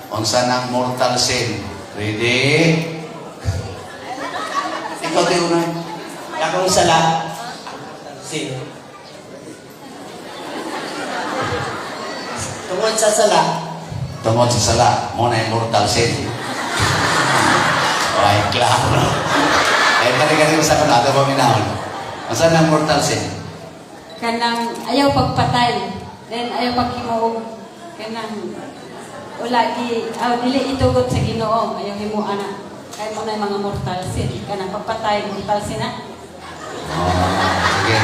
unsa nang mortal sin. Ready? Ikaw di unay. Akong sala, sin. Tungod sa sala. Tungod sa sala, mo na yung mortal sin. Ay, klaro. Eh, kani-kani sa kanada pa minahon. Unsa nang mortal sin? Kanang ayaw pagpatay. Then ayaw paghimuog. Kanang wala gi aw dili itugot sa Ginoo ayaw himo ana. Kay mo na yung mga mortal sin. Kanang pagpatay mortal sin na. Oh, sige.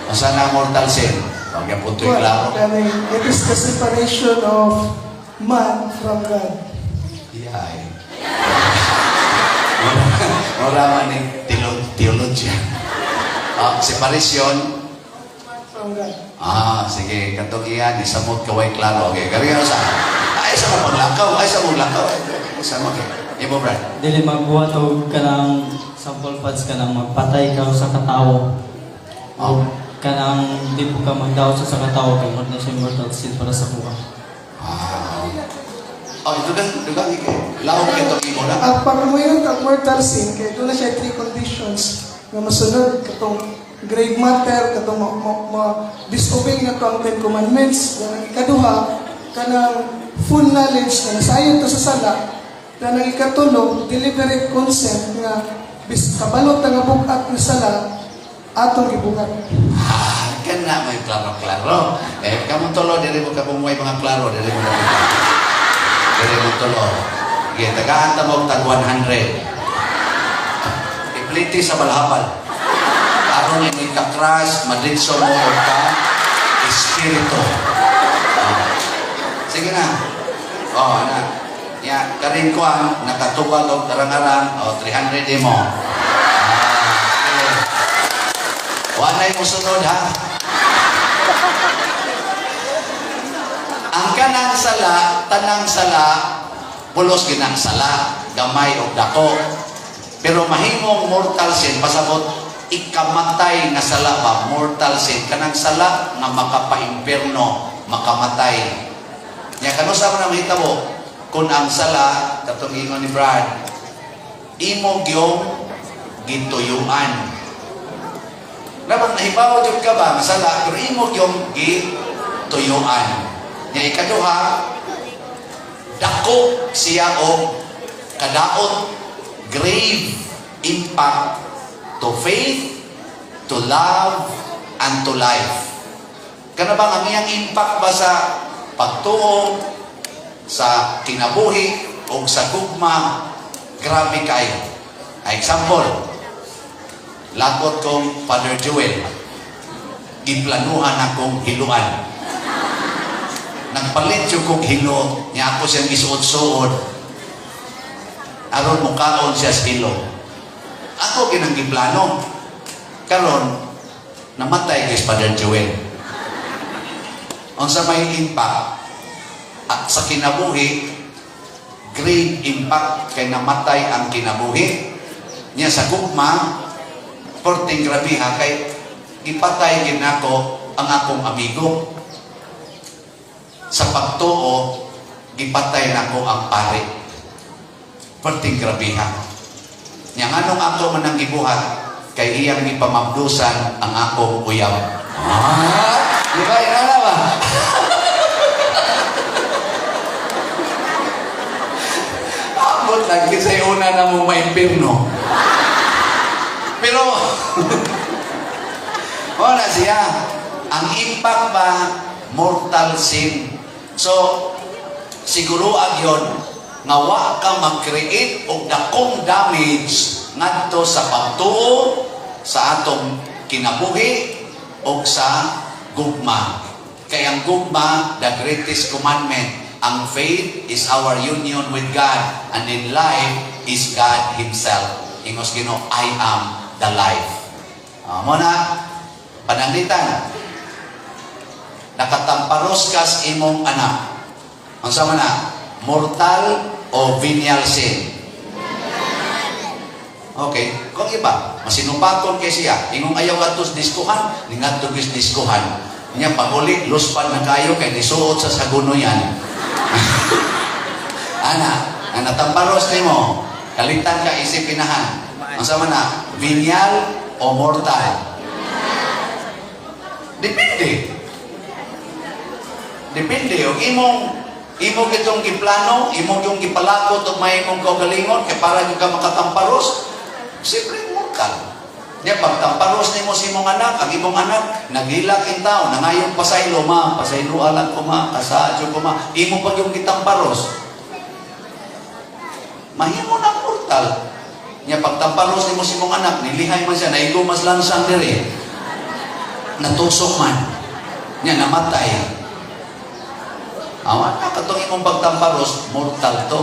Unsa nang mortal sin? Pag punto'y klaro. Well, it is the separation of man from God. Yeah. Mura man ni theologian. Ah, separation From God. Ah, sige, katong iyan, isamot kaway klaro. Okay, kari sa. Ay, sa mo paglakaw, ay sa mo lakaw. Ay, sa mo kay. Imo, Brad. Dili magbuhat og kanang sample pads kanang magpatay ka sa katawo. Oh. O kanang di po ka magdaot sa sa katawo kay mo na siya mortal sin para sa kuha. Ah. Oh, ito dugang dugang ikay. Lawom kay tong imo na. Ang pag-umayon kag mortal sin, kay doon na siya three conditions nga masunod katong grave matter, katong ma disobey na to ang Ten Commandments. Dan ang ikaduha, kanang full knowledge na nasayod to sa sala. Dan ang ikatulo, deliberate consent nga bis kabalot nga bugat nga sala atong gibuhat. Ah, kana may klaro-klaro. Eh, kamong tulo, dili mo kabumuhay mga klaro, dili mo na. Dili mo tulo. Sige, tagaan ta mo tag 100. Ipliti sa balhabal. Aron ini ka crush, madritso mo og ka espiritu. Oh. Sige na. Oh, na. Ya, karin ko ang nakatubag og arang-arang, oh, 300 mo. Ah, sige. Walay mo sunod ha. Ang kanang sala, tanang sala, pulos ginang sala, gamay o dako. Pero mahimong mortal sin, pasabot, ikamatay nga sala ba, mortal sin, kanang sala nga makapaimpierno, makamatay. Nya kano sa man ang mahitabo? Kung ang sala, katong ingon ni Brad, imo gyong gituyuan. Dapat nahibaw jud ka ba nga sala, pero imo gyong gituyuan. Nya ikaduha, dako siya og kadaot, grave impact to faith, to love, and to life. Kana bang ang iyang impact ba sa pagtuo, sa kinabuhi, o sa gugma, grabe kayo. Ay, example, lagot kong Father Joel, giplanuhan akong hiluan. Nagpalit yung kong hilo, niya ako siyang gisuot-suot, aron mukaon siya sa hilo. Ako ginang giplano. Karon, namatay kay Father Joel. Unsa may impact at sa kinabuhi, great impact kay namatay ang kinabuhi. Niya sa gugma, porting grabiha kay gipatay ginako ang akong amigo. Sa pagtuo, gipatay nako ang pare. Perting grabiha. Nya nganong ako man ang gibuhat kay iyang gipamabdusan ang akong uyab. Ah, di ba inana ba? Abot lang kisay una na mo maimpirno. Pero wala siya. Ang impact ba mortal sin. So siguro agyon nga wa ka mag-create og dakong damage ngadto sa pagtuo, sa atong kinabuhi og sa gugma. Kay ang gugma, the greatest commandment. Ang faith is our union with God, and in life is God Himself. Ingos Ginoo, I am the life. Mo na pananglitan. Nakatamparos kas imong anak. Unsa man na? Mortal o venial sin? Okay, kung iba, masinupakon kay siya, ingong ayaw atos diskuhan, ningadto gis diskuhan. Nya pag-uli, luspan na kayo kay nisuot sa saguno yan. Ana, ang natamparos nimo, kalitan ka isip pinahan. Unsa man na? Venial o mortal? Depende. Depende. Og imong imo kitong giplano, imo yung gipalakot og may imong kaugalingon kay para gyud ka makatamparos. Siyempre mortal. Nya pagtamparos nimo sa imong anak, ang imong anak naghilak in taon, nangayong pasaylo ma, pasaylo alang ko ma, kasadyo ko ma, imo pag yung gitamparos. Mahimo na mortal. Nya pagtamparos nimo sa imong anak, nilihay man siya, naigo mas lansang diri. Natusok man. Nya namatay. Awa na katong imong pagtamparos, mortal to.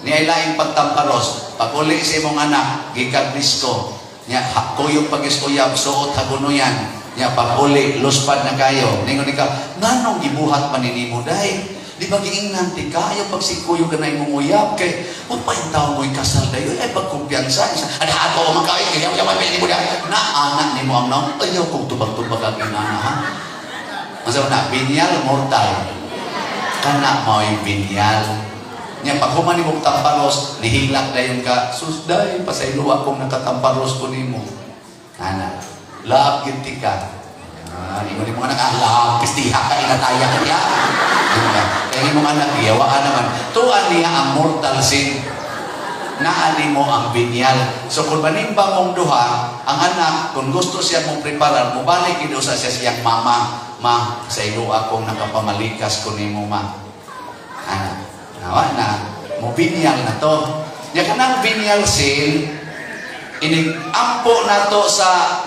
Niya laing pagtamparos, pag uli sa imong anak, gikan disko, niya kuyog pag-isuyab, suot hagunoyan, niya pag uli, luspad na kayo. Ningon ikaw, nganong gibuhat man nimo dahil? Di ba giingnan ti ka, ayaw pagsikuyog ka na imong uyab, kay wa pa yung tao mo'y kasal dayon, ay pagkumpiyansa. Ada ako man kay kaya yaman may nimo na anak nimo ang naong, ayaw kong tubag-tubag ang inana ha. Unsa na venial, mortal. Kana mao'y venial. Nya pag human nimo tamparos, nihilak dayon ka, sus day, pasaylo akong nakatamparos ko nimo. Ana, love gyud ti ka. Ah, ingon nimo anak, ah, love, pistiha ka, inataya ka niya. Diba? Kaya imong anak, giyawaan naman. Tuan niya ang mortal sin. Naa nimo ang venial. So kung manimba mong duha, ang anak, kung gusto siya mong preparar, mubalik gid usa siya siyang mama. Ma, sa ilo akong nakapamalikas ko nimo, ma. Ana, nawa na, mo venial na to. Nya kanang venial sin, inig ampo na to sa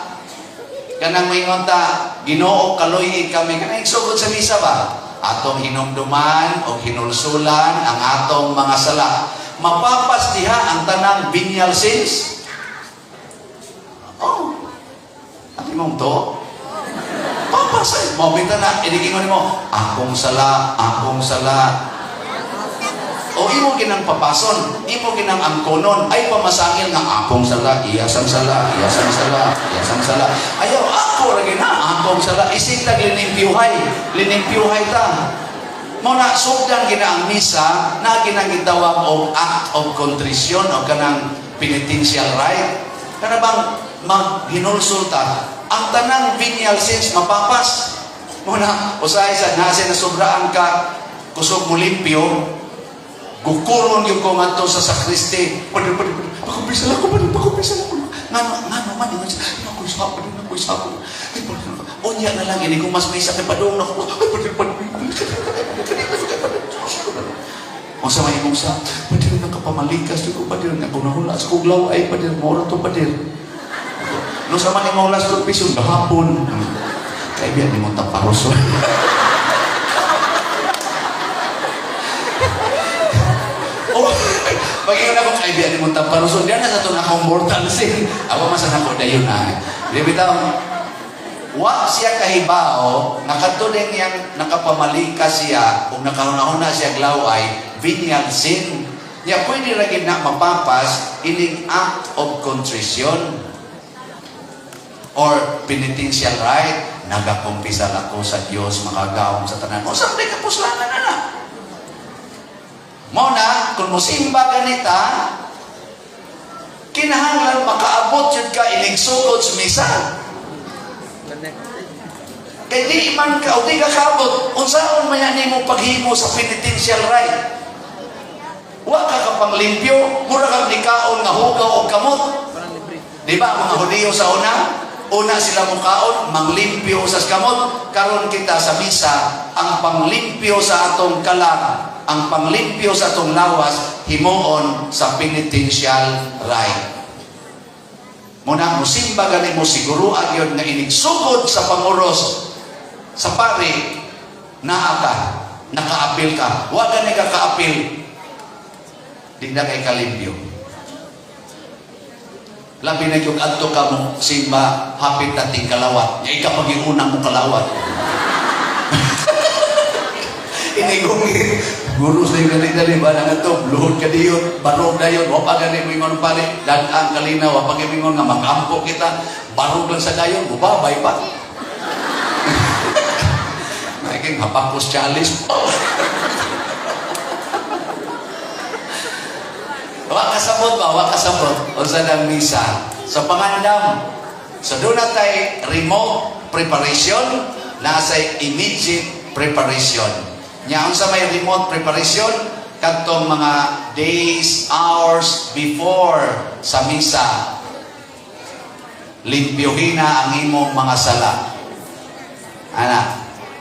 kanang moingon ta, Ginoo kaluy kami, kanang sugod sa misa ba? Atong hinumduman o hinulsulan ang atong mga sala. Mapapas diha ang tanang venial sins? Oh. Ano mong to? Papas ay. Mo bita na, inigingon nimo, akong sala, akong sala. O imo ginang papason, imo ginang angkonon, ay pamasangil nga akong sala, iyasang sala, iyasang sala, iyasang sala. Ayaw, ako lagi na, akong sala. Isig tag linimpyuhay, linimpyuhay ta. Mo na sugdan gina ang misa, na ginang gitawag og act of contrition o kanang penitential rite. Kana bang maghinulsul ta, ang tanang venial sins mapapas. Mo na, usahay sa nasa na sobraan ka, kusog mo limpyo, gukuron yung ko ngadto sa sakristi. Padre, padre, padre, pakumpisa lang ko, padre, pakumpisa lang ko. Ngano, ngano man, ingon siya, ako'y sapa din, ako'y sapa. Ay, padre, unya na lang, ini kung mas may sakit padung na ko. Ay, padre, padre, padre, padre, unsa may imong sa, padre, nakapamalikas ko, padre, nakunahula sa kuglaw, ay, padre, mora to, padre. No sa man imong last confession, gahapon. Kaya biyan ni mo taparoso. Oh, pag-ingon ako, kaibigan ni mong taparoso, diyan na sa itong akong mortal sin. Ako man sa nako dayon na. Di bitaw, wa siya kahibao, nakatuling niyang nakapamalikas siya, kung nakahuna-huna siya glaway, venial sin. Niya pwede lagi na mapapas ining act of contrition or penitential rite. Nagakumpisal ako sa Dios, makagaom sa tanan. O sa kapuslanan na na. Mao na, kung musimba ganita, kinahanglan makaabot yun ka inigsugod sa misa. Kay di man ka, o di ka kaabot, unsaon man yan nimo paghimo sa penitential rite? Wa ka kapanglimpyo, mura kang nikaon nga hugaw o kamot. Di ba, mga Hudiyo sa una? Una sila mukaon, manglimpyo sa kamot. Karon kita sa misa, ang panglimpyo sa atong kalam, ang panglimpyo sa atong lawas, himuon sa penitential rite. Muna, musimba gani mo siguro agyon nga inigsugod sa panguros sa pari, naa ka, nakaapil ka. Wa gani ka kaapil, di na kay kalimpyo. Labi na yung adto ka mo simba, hapit na ting kalawat. Ya ikaw pag-iunang mo kalawat. Inigungin. Guru sa yung dali-dali ba na ito, luhod ka diyon, barog na yun, wapa gani mo ingon pare, dadang kalinaw, wapa gani mo ingon nga magampo kita, barog lang sa dayon, bubabay pa. Naging hapakos chalice. Wa kasabot ba? Wa kasabot. Unsa nang misa? Sa pangandam. So doon na tay remote preparation, nasa immediate preparation. Nya unsa may remote preparation? Kadtong mga days, hours before sa misa. Limpyohin na ang imong mga sala. Ana,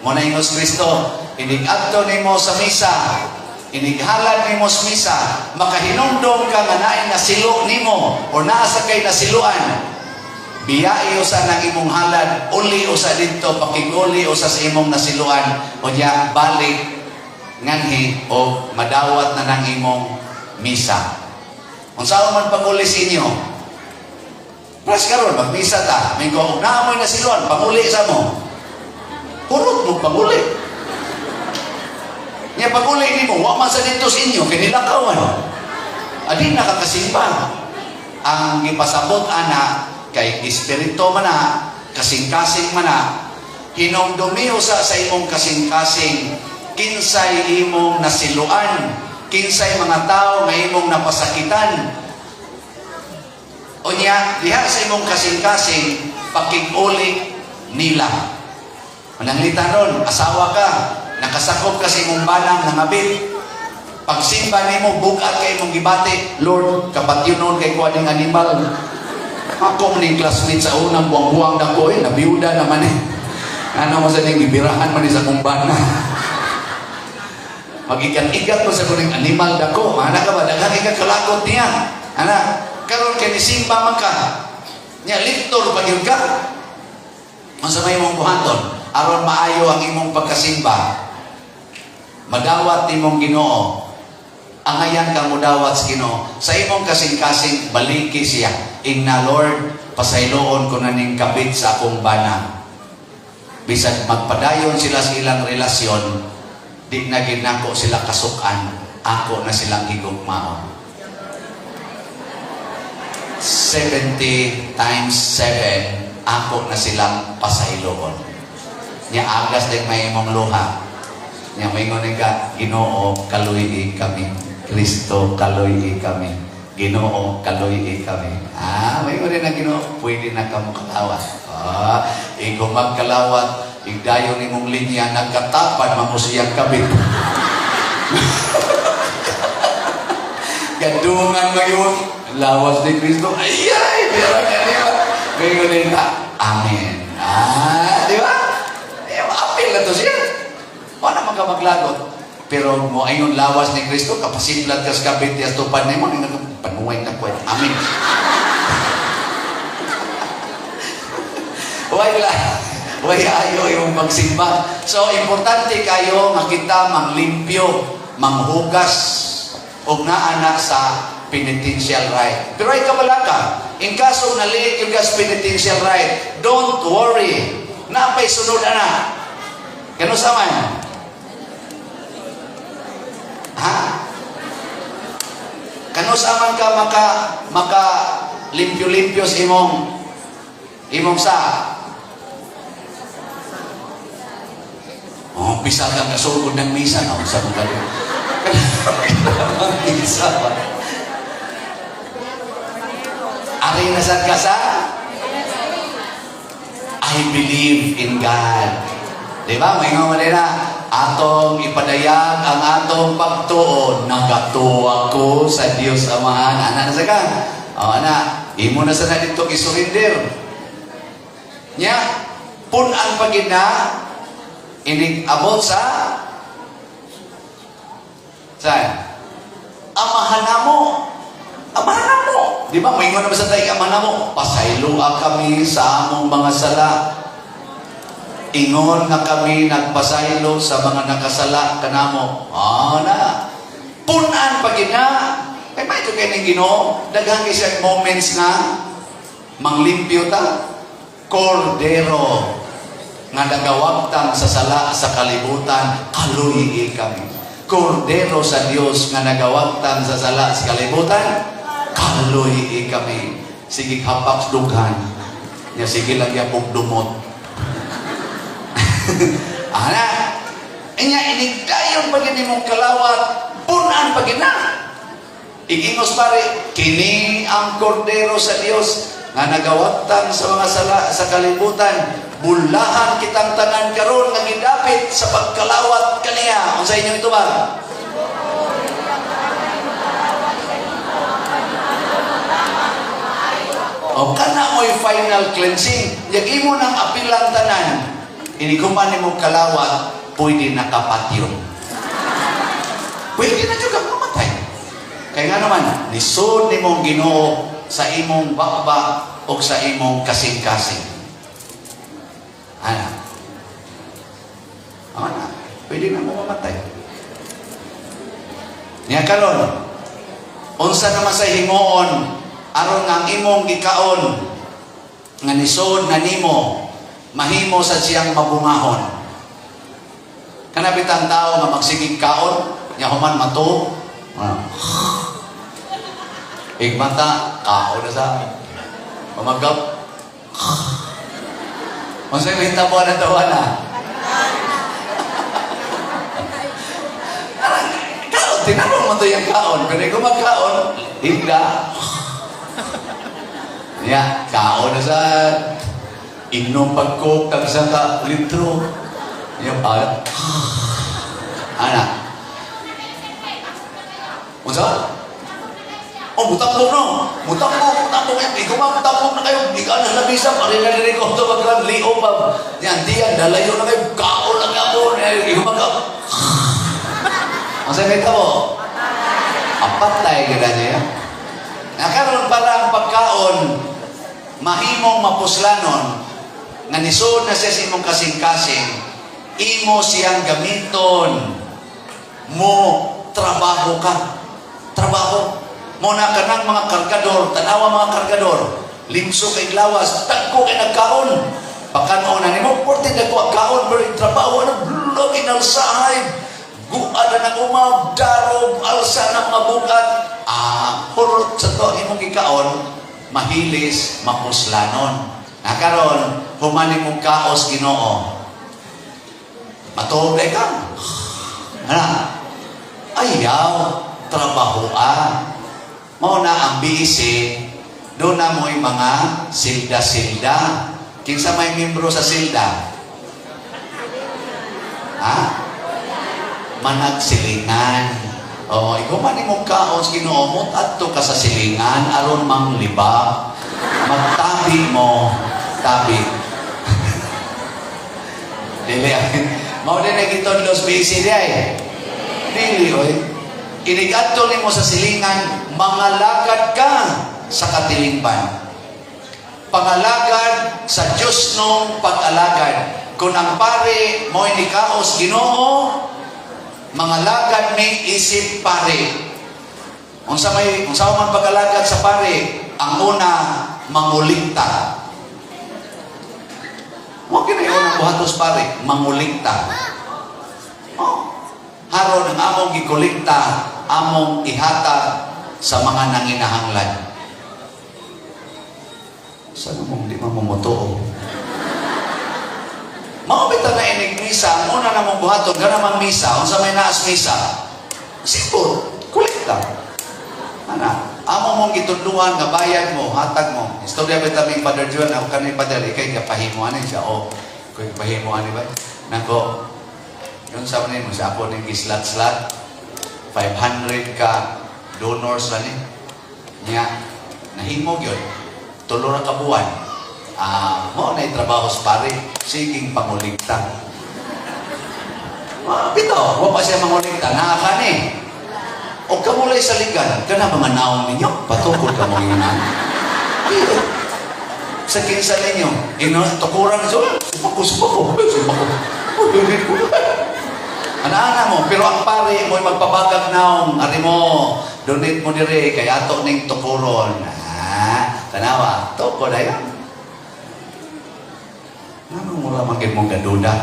mo na ingos Kristo, inig-adto nimo sa misa, inighalad nimo sa misa, makahinumdom ka nga naay nasilo nimo o naa sa kay nasiluan. Biyai usa nang imong halad, uli usa didto, pakiguli usa sa imong nasiluan, o nya balik nganhi o madawat na nang imong misa. Unsaon man panguli sa inyo? Pras karon magmisa ta, may ko naa mo'y nasiluan, panguli sa mo. Kurot mo panguli. Nya pag-uli nimo, wa man sa dito sa inyo, kay nilakawan. Adi nakakasimba. Ang gipasabot ana, kay espiritu man na, kasing-kasing man na, hinumdumi usa sa imong kasing-kasing, kinsay imong nasiluan, kinsay mga tao nga imong napasakitan. Unya, diha sa imong kasing-kasing, pakig-uli nila. Mananglita ron, asawa ka, nakasakop ka sa imong banang nangabit. Pagsimba nimo, bugat kay imong gibati, "Lord, kapatyonon kay kuha ning animal. Ako man ning classmate sa unang buwang-buwang dako eh, nabiyuda naman eh. Ano mo sa ning gibirahan man ni sa akong bana. Magigat-igat mo sa kuning animal dako. Ana ka ba? Daghan ka kalakot niya. Ana, karon kay nisimba man ka. Nya lector pa gyud ka. Unsa may imong buhaton aron maayo ang imong pagkasimba? Madawat nimong Ginoo. Angayan kang mudawat sa Ginoo. Sa imong kasing-kasing, baliki siya. Ingna, "Lord, pasayloon ko na ning kabit sa akong bana. Bisag magpadayon sila sa ilang relasyon, di na ginako sila kasukan, ako na silang higugmaon. 70 times 7, ako na silang pasayloon." Nya agas din may imong luha. Nya maingon ka, "Ginoo, kaluy kami. Kristo, kaluy kami. Ginoo, kaluy kami." Ah, maingon din na Ginoo, pwede na kamo kalawat. Ah, ikaw magkalawat, igdayon imong linya, nagkatapan mamo siyang kabit. Gadungan mo yun. Lawas ni Kristo. Ay, ay, pero ka niya. Maingon din na, "Amen." Ah, di ba? Eh, apil na to siya. Wala man ka maglagot. Pero mo ayon lawas ni Kristo, kapasidlat ka sa kabit, yas tupad nimo, panuway na kwet. Amen. Way la, way ayo yung pagsimba. So, importante kayo nga kita manglimpyo, manghugas, og naa na sa penitential rite. Pero ay kabalaka, in kaso naliit yung gas penitential rite, don't worry. Napay sunod ana. Kano sa man? Ha? Kano sa man ka maka limpyo-limpyo sa imong sa? Oh, bisa kang kasugod ng misa, no? Sa mga misa ba? Ari na sad ka sa I believe in God. Di ba? May nga nila, atong ipadayag ang atong pagtuon, nagatuwa ko sa Dios Amahan. Ana na sa ka? O, ana, imo na sa na dito isurrender. Nya, pun-an pagid na, inig abot sa saan? Amahan na mo. Amahan na mo. Di ba? Maingon naman sa tayo, amahan na mo. Pasayloa kami sa among mga sala. Ingon nga kami nagpasaylo sa mga nakasala kanamo. Ah, na. Punan pa gina. Kay may ito kayo ng Ginoo. Daghang isang moments na manglimpyo ta. Kordero nga nagawagtang sa sala sa kalibutan, kaluy kami. Kordero sa Dios nga nagawagtang sa sala sa kalibutan, kaluy kami. Sige hapak dughan. Nya sige lang yapong dumot. Ana, inya inigdayon pa gid imong kalawat, punan pa gid na. Igingos pare, kini ang kordero sa Dios nga nagawagtang sa mga sala sa kalibutan. Bulahan kitang tanan karon nga gidapit sa pagkalawat kaniya. Unsa inyong itubag? O kana mo'y final cleansing. Yag imo nang apilang tanan. Iniguman nimo kalawat, pwede na kapatyon. Pwede na jud kang mamatay. Kaya nga naman, nisod nimong Ginoo sa imong bakba o sa imong kasing-kasing. Ana. Ana, pwede na mo mamatay. Niya karon, unsa naman sa himuon aron nga ang imong gikaon nga nisod na nimo mahimo sa siyang mabungahon. Kana bitang tao nga magsigig kaon, nya human matuog. Ah. Igmata, kaon na sa pamagap. Unsay mahitabo na tawa na? Arang, kaon, tinanong mo to yung kaon. Pero ikaw magkaon, higda. Ya, kaon na sa inom pagkok, tag sa ka litro. Yung para. Ana. Unsa? Oh, mutambok no. Mutambok, mutambok yan. Ikaw ba mutambok na kayo? Di ka na labisa. Pare na rin ko ito magkan. Leo pa. Yan, diyan, dalayo na kayo. Kaon lang ako. Ikaw magka. Ang sabi mo? Apatay ka na niya. Nakaroon para ang pagkaon, mahimong mapuslanon, nga nisod na siya sa imong kasing-kasing, imo siyang gamiton mo trabaho ka. Trabaho. Mo na kanang mga kargador, tanawa mga kargador, limso kay lawas, tagko kay nagkaon. Pagkaon na nimo, porte dagko ang kaon, pero yung trabaho, ano, blog, inalsahay, guad na ng umab, darog, alsa ng mga bukat, hurot sa to, imong gikaon, mahilis, mapuslanon. Nakaron, humanin mong kaos Ginoo. Matuog ka. Ana, ayaw, trabahoa. Mao na ang BEC, doon na mo'y mga silda-silda. Kinsa may membro sa silda? Ha? Managsilingan. O, ikaw man imong kaos Ginoo mo adto ka sa silingan aron mangliba. Magtabi mo, tabi. Dili. Mao din ay gitudlo sa BEC di ay. Dili oy. Inigadto nimo sa silingan, mangalagad ka sa katilingban. Pangalagad sa Diyos nung pag-alagad. Kung ang pare mo'y nikaos Ginoo, mangalagad may isip pare. Unsa may unsa man pag-alagad sa pare, ang una mangulikta. Wa kini unang buhatos pare, mangulikta. Oh. Haron ang among gikolekta, among ihatag sa mga nanginahanglan. Sana mong di mamumutuo. Mao bitaw na inig misa, ang una namong buhaton, gana mang misa, unsa may naas misa? Simple, kolekta. Ana, amo mong gitudluan nga bayad mo, hatag mo. Istorya bitaw mi Father John, ako kani Father, ikay gapahimo ani siya. Oh, koy gapahimo ani ba? Nako. Yun sa mo sa ako ning gislat-slat 500 ka donors ani. Nya nahimo gyud. Tulo ra ka buwan. Mao na trabaho sa pare, siging pangulikta. Bitaw, wa pa siya mangulikta, naa ka ni. O kamulay sa ligan, kana mga naong ninyo, patukod ka mong inan. Sa kinsa ninyo, ino, tukuran, so, sumako, sumako, sumako. Ana-ana mo, pero ang pare mo'y magpabagag naong, ari mo, donate mo dire, kay ato ning tukuron. Ah, tanawa, tukod ayon. Ano mura man gid mong gaduda?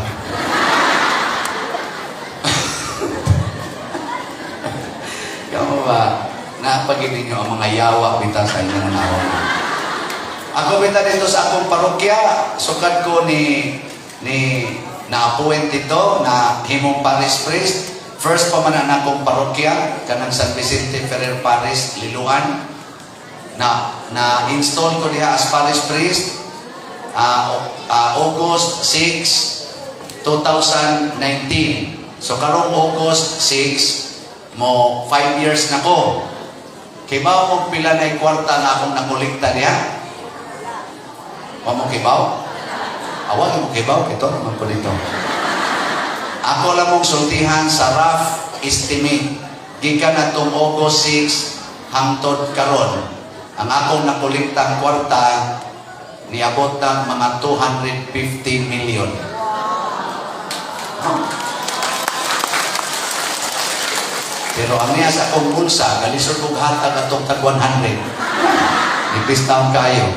Kamo ba, napagin ninyo ang mga yawa bitaw sa inyong naong. Ako bitaw dito sa akong parokya, sukad ko ni na-appoint dito na himong parish priest. First pa man ang akong parokya, kanang San Vicente Ferrer Parish, Liloan. Na na-install ko diha as parish priest August 6, 2019. So karong August 6, mo 5 years na ko. Kibaw mo pila na kwarta na akong nakolekta diha? Wa mo kibaw? Awag mo kibaw, ito naman ko dito. Ako lang mong sultihan sa rough estimate. Gikan na itong August 6 hangtod karon. Ang akong nakolektang kwarta niabot ng mga 250 million. Oh. Pero ang niya sa akong bulsa, galisod kong hatag atong tag 100. Nipis taon kayo.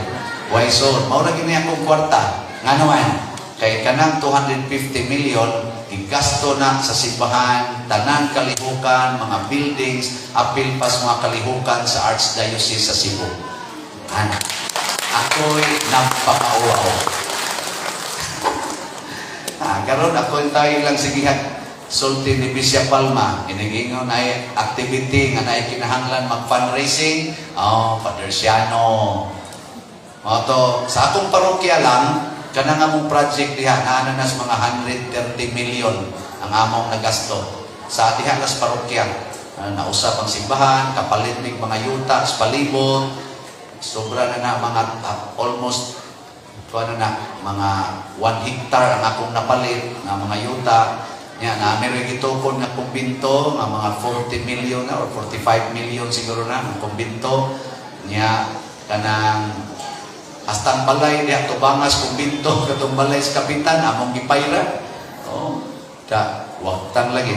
Why so? Mao ra gini akong kwarta. Ngano man? Kay kanang 250 million, Gigasto na sa simbahan, tanang kalihukan, mga buildings, apil pas mga kalihukan sa Archdiocese sa Cebu. Ana, ako'y nagpakauaw. Karon ako tayo lang sigihag sulti ni Bishop Palma, inigingon ay activity nga naay kinahanglan mag-fundraising, oh, Father Siano. Mao to, sa akong parokya lang, kanang among project diha naa na nas mga 130 million ang among nagasto. Sa diha las parokya, nausap ang simbahan, kapalit nig mga yuta sa palibot, sobra na na mga almost kuan na mga 1 hectare ang akong napalit nga mga yuta. Nya na meron gitukod nga kumbinto nga mga 40 million na or 45 million siguro na ang kumbinto. Nya kanang hastang balay diha tubangas kumbinto, katong balay sa kapitan among gipayra. Oh, da wagtang lagi.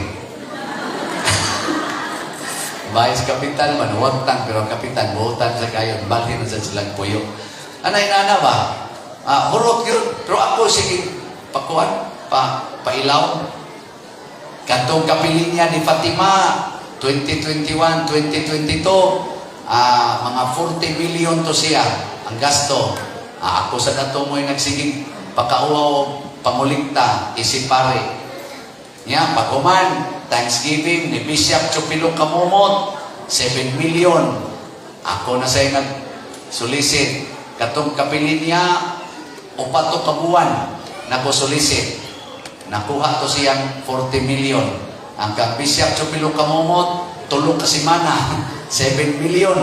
Balay sa kapitan man wagtang, pero ang kapitan buotan sa kayon, balhin na sa silang puyo. Anay nana ba? Hurot yun. Pero ako sige pakuan pa pailaw. Katong kapilinya ni Fatima 2021, 2022, mga 40 million to siya ang gasto. Ako sa dato mo'y nagsiging pakauaw pangulikta isip pare. Nya paghuman Thanksgiving ni Bishop Chupilo Camomot, 7 million. Ako na sa'yo nag-solicit. Katong kapilinya upat to ka buwan nako solicit. Nakuha to siyang 40 million. Ang kang Bishop Chupilo Camomot, 3 ka semana, 7 million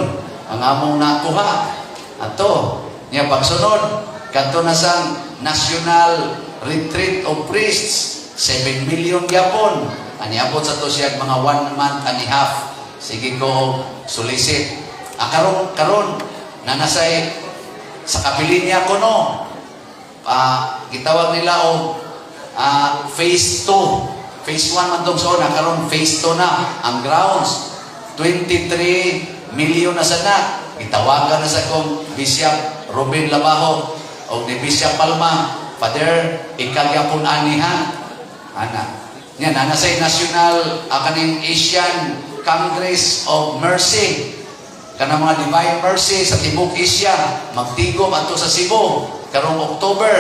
ang among nakuha. Ato, niya pagsunod, kadto na sang National Retreat of Priests, 7 million gyapon. Ani abot sa to siya mga 1 month and a half. Sige ko solicit. Karon karon nanasay sa kapilinya ko no. Gitawag nila og phase 2. Phase 1 man tong sa una, karon phase 2 na ang grounds. 23 million na sana. Gitawagan na sa kong Bishop Ruben Labajo o ni Bishop Palma, "Father, ikagyapon ani ha." Ana. Yan, ana sa National kaning Asian Congress of Mercy. Kanang mga Divine Mercy sa tibok Asia, magtigom ato sa Cebu karong October.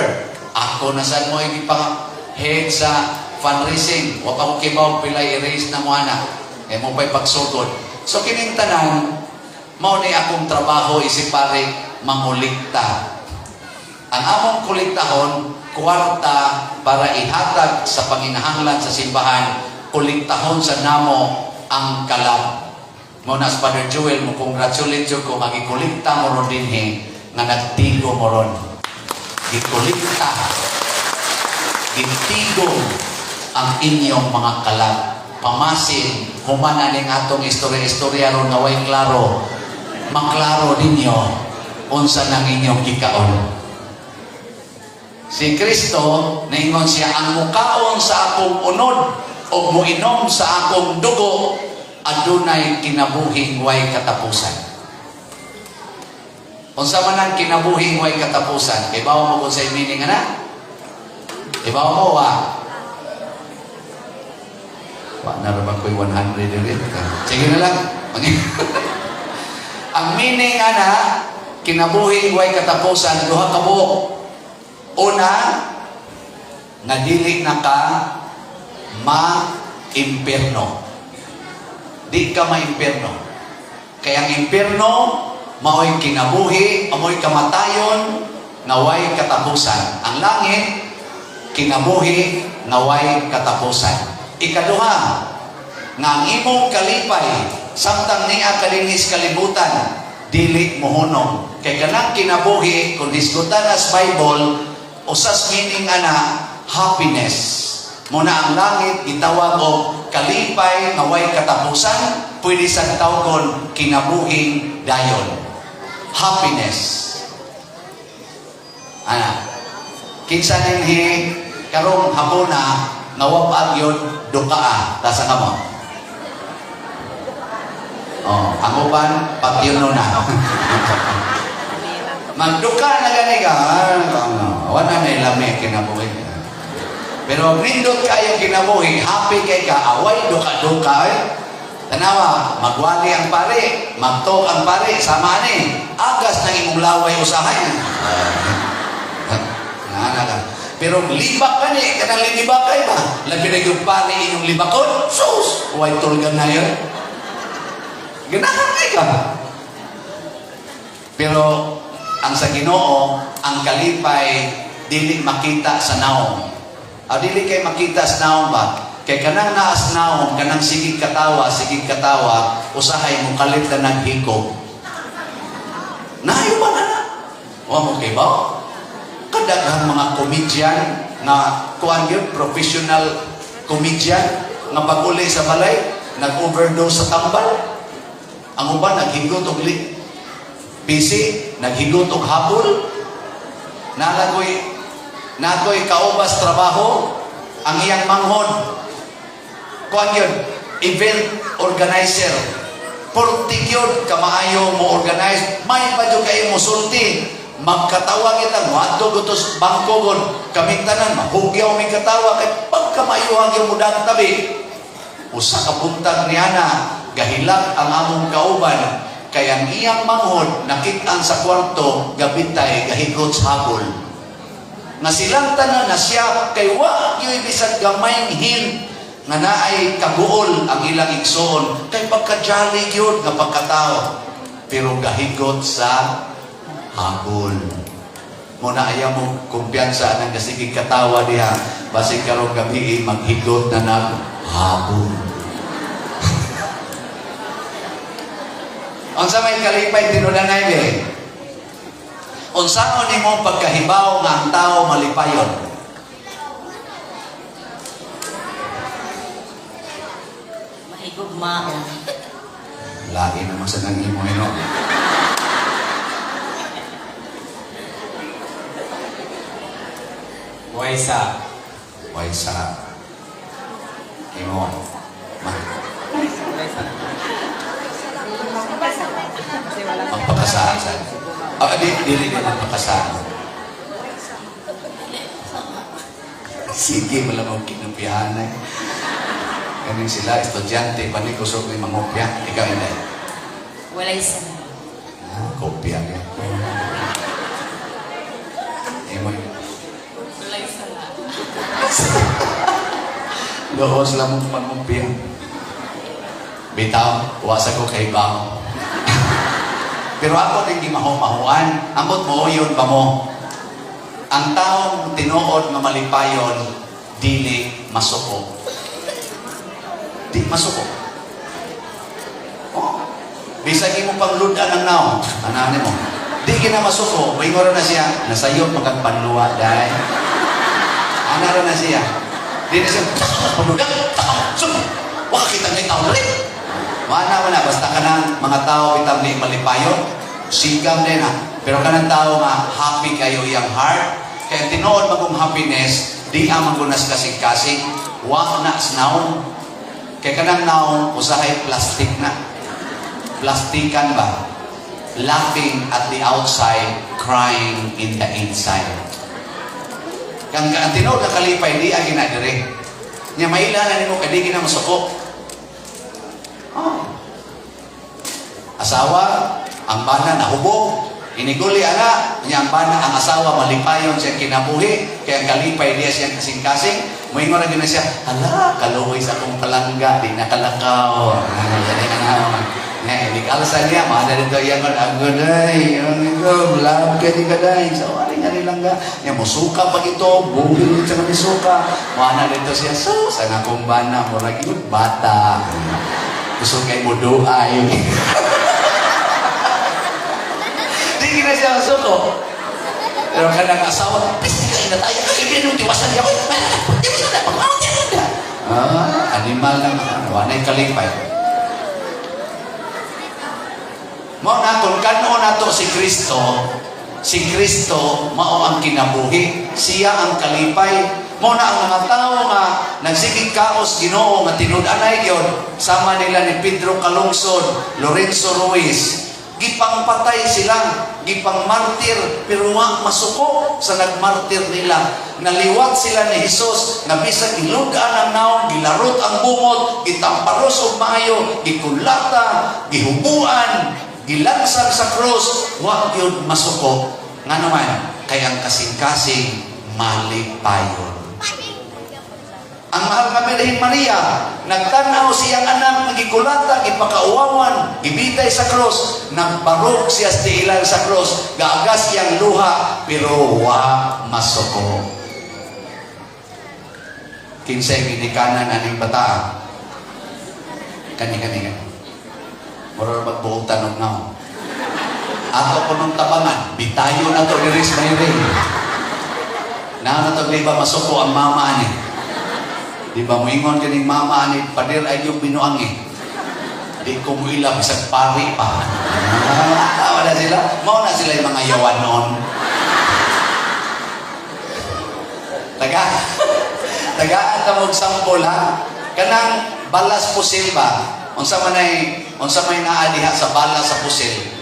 Ako na sad mo ipa head sa fundraising. Wa pa ko kibaw pila i-raise na mo ana. Eh mo pa'y pagsugod. So kining tanan mao ni akong trabaho isip pare, mangulikta. Ang among kolektahon, kwarta para ihatag sa panginahanglan sa simbahan, kolektahon sa namo ang kalab. Mo na Father Joel, mo congratulate jud ko nga gikolekta mo ron dinhi, nga nagtigo mo ron. Gikolekta, gitigo ang inyong mga kalab. Pamasin, human aning atong istorya-istorya ron nga way klaro, maklaro ninyo unsa nang inyong gikaon. Si Kristo, naingon siya, "Ang mukaon sa akong unod o muinom sa akong dugo, adunay kinabuhing way katapusan." Unsa man ang kinabuhing way katapusan? Kay bawo mo kung sa meaning ana? Ibaw mo wa? Wa na ra ba ko'y 100 diri? Sige na lang. Ang meaning ana, kinabuhing way katapusan, duha ka buok. Una, nga dili na ka ma-impierno. Di ka ma-impierno. Kaya ang impierno, mao'y kinabuhi, amoy kamatayon, nga way katapusan. Ang langit, kinabuhi, nga way katapusan. Ikaduha, nga ang imong kalipay, samtang nia ka dinhi sa kalibutan, dili mohunong. Kay kanang kinabuhi, kung hisgutan as Bible, usas meaning ana, happiness. Muna ang langit, gitawag og kalipay nga way katapusan, pwede sa tawgon kinabuhing dayon. Happiness. Ana. Kinsa dinhi karong hapuna nga wa pa gyud dukaa, tasa kamo. Oh, ang uban patyon na. Magduka na gani ka. Ah, wala na ilami kinabuhi. Pero nindot kayo kinabuhi, happy kay ka, away duka-duka eh. Tanawa, magwali ang pare, magtok ang pare, sama ni. Agas ng imong laway usahay. Nana ka. Pero libak ka ni, kanang linibak kay ba? Labi na yung pare inyong libakon, sus! Huwag tulgan na yun. Ganahan kay ka. Pero ang sa Ginoo, ang kalipay dili makita sa naong. Ah, dili kay makita sa naong ba? Kay kanang naas naong, kanang sigig katawa, usahay mo kalit na naghikog. Nayo ba na na? Wa mo kay ba? Kadaghang mga comedian nga kuan yun, professional comedian nga pag-uli sa balay, nag-overdose sa tambal. Ang uban naghigot og busy, naghigot og habol. Nalagoy nakoy kaubas trabaho ang iyang manghod. Kuan yun, event organizer. Portig yun, kamaayo mo organize. May pa jud kayo mo sulti. Magkatawa kita, moadto gutos bangko gud. Kaming tanan, mahugyaw mi katawa kay pagkamaayuhag yung mudang tabi. Usa ka buntag niana, gahilak ang among kauban kay ang iyang manghod nakit-an sa kwarto gabitay gahigot sa habol. Nga silang tanan na siya kay wa gyud bisag gamayng hint nga naay kaguol ang ilang igsoon kay pagka-jolly gyud nga pagkatao pero gahigot sa habol. Mo na ayaw mo kumpiyansa nang gasigig katawa diha basig karong gabi maghigot na nag habol. Unsa may kalipay tinudanay be? Unsaon nimo pagkahibaw nga ang tao malipayon? Mahigugmaon. Lagi naman sa nang imo ino. Waysa. Waysa. Imo. Magpakasaan sa. Ah, di, dili di magpakasaan. Sige, malamang kinupihan eh. Kaning sila, estudyante, panikusog ni mangopya. Ikaw, hindi. Walay sa. Ah, kopya niya. Imo. Walay sa. Doos lang mong pangupya. Bitaw, wasa ko kay bao. Pero ako din gimahumahuan, ambot mo yun ba mo? Ang taong tinuod nga malipayon, dili masuko. Di masuko. Oh. Bisag imo pangludan ang naong, anani mo. Di gina masuko, moingon na siya, nasayop magagpanluwa dai. Ana ra na siya. Di na siya, pangludan, suko. Wa kita ngay tao dali. Wala, wala. Basta ka ng mga tao bitang di malipayon, sigam din ha. Pero kanang tao nga happy kayo iyang heart. Kaya tinuod magong happiness, di ang magunas kasing-kasing, wa na sa naong. Kaya kanang naong, usahay plastic na. Plastikan ba? Laughing at the outside, crying in the inside. Kang ang tinuod na kalipay, di ang ginadire. Nya maila na nimo kay di gina masuko. Oh. Asawa, ang bana nahubog. Iniguli ana, nya ang bana ang asawa malipayon siyang kinabuhi, kaya ang kalipay diya siyang kasing-kasing. Moingon ra gyud na siya, hala, kaluoy sa akong palangga, di nakalakaw. Ay, yan ang nga, inig-alsa niya, maana dito iyan kon agunay, ang ito, love ka di ka day. So, wala nga nilang ga. Nya, musuka pag ito, bugil sa mga suka. Maana dito siya, so, sa nga akong bana, murag yun, bata. Gusto kay mo duay. Di na siya masuko. Pero kanang asawa, pisi ka inataya, kaya nung tiwasan niya, ah, animal na, wala kalipay. Mao na kung kano nato si Kristo mao ang kinabuhi, siya ang kalipay. Mao na ang mga tawo nga nagsigig kaos Ginoo nga tinud-anay gyud sama nila ni Pedro Calungsod, Lorenzo Ruiz, Gipangpatay sila, gipangmartir, pero wa masuko sa nagmartir nila. Naliwat sila ni Hesus nga bisag gilugan ang naong, gilarot ang bungot, gitamparos og maayo, gikulata, gihubuan, gilansang sa krus, wa gyud masuko. Nga naman, kay ang kasing-kasing malipayon. Ang mahal nga Birhen Maria, nagtanaw siyang anak, nagikulata, gipakauwawan, gibitay sa krus, nagbarog siya sa tiilan sa krus, gaagas siyang luha, pero wa masuko. Kinsay ginikanan aning bataa? Kani, kani, kani. Mura magbuotan og naong. Ato ko nung tabangan, bitayo na to ni Riz Mayre. Na to, di ba masuko ang mama ani? Di ba moingon kaning mama ani, "Pader ay yung binuang eh. Di ko mo ila bisag pari pa." Ah, wala sila. Mao na sila yung mga yawan noon. Taga, tagaan ta mo sample ha. Kanang balas pusil ba? Unsa may naa diha sa balas sa pusil?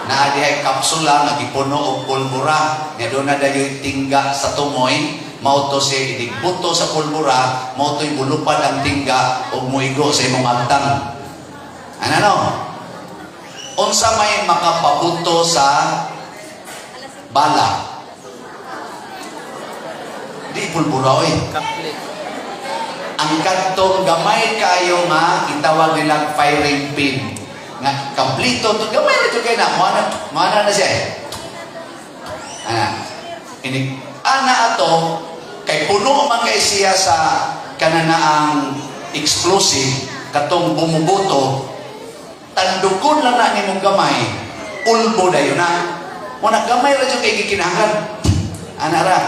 Naa diha kapsula nga gipuno og pulbura. Nya doon na dayoy tingga sa tumoy, mao to siya inigbuto sa pulbura, mao to'y mulupad ang tingga ug moigo sa imong agtang. Ano no? Unsa may makapabuto sa bala? Di pulbura oy. Ang kadtong gamay kayo nga gitawag nilang firing pin. Nga kablito to gamay ra jud kay na mo na na siya eh. Ana. Inig ana ato kay puno man kay siya sa kananaang explosive katong bumubuto, tandukon lang na nimong gamay, pulbo dayon na. Mo na gamay ra jud kay gikinahanglan. Ana ra.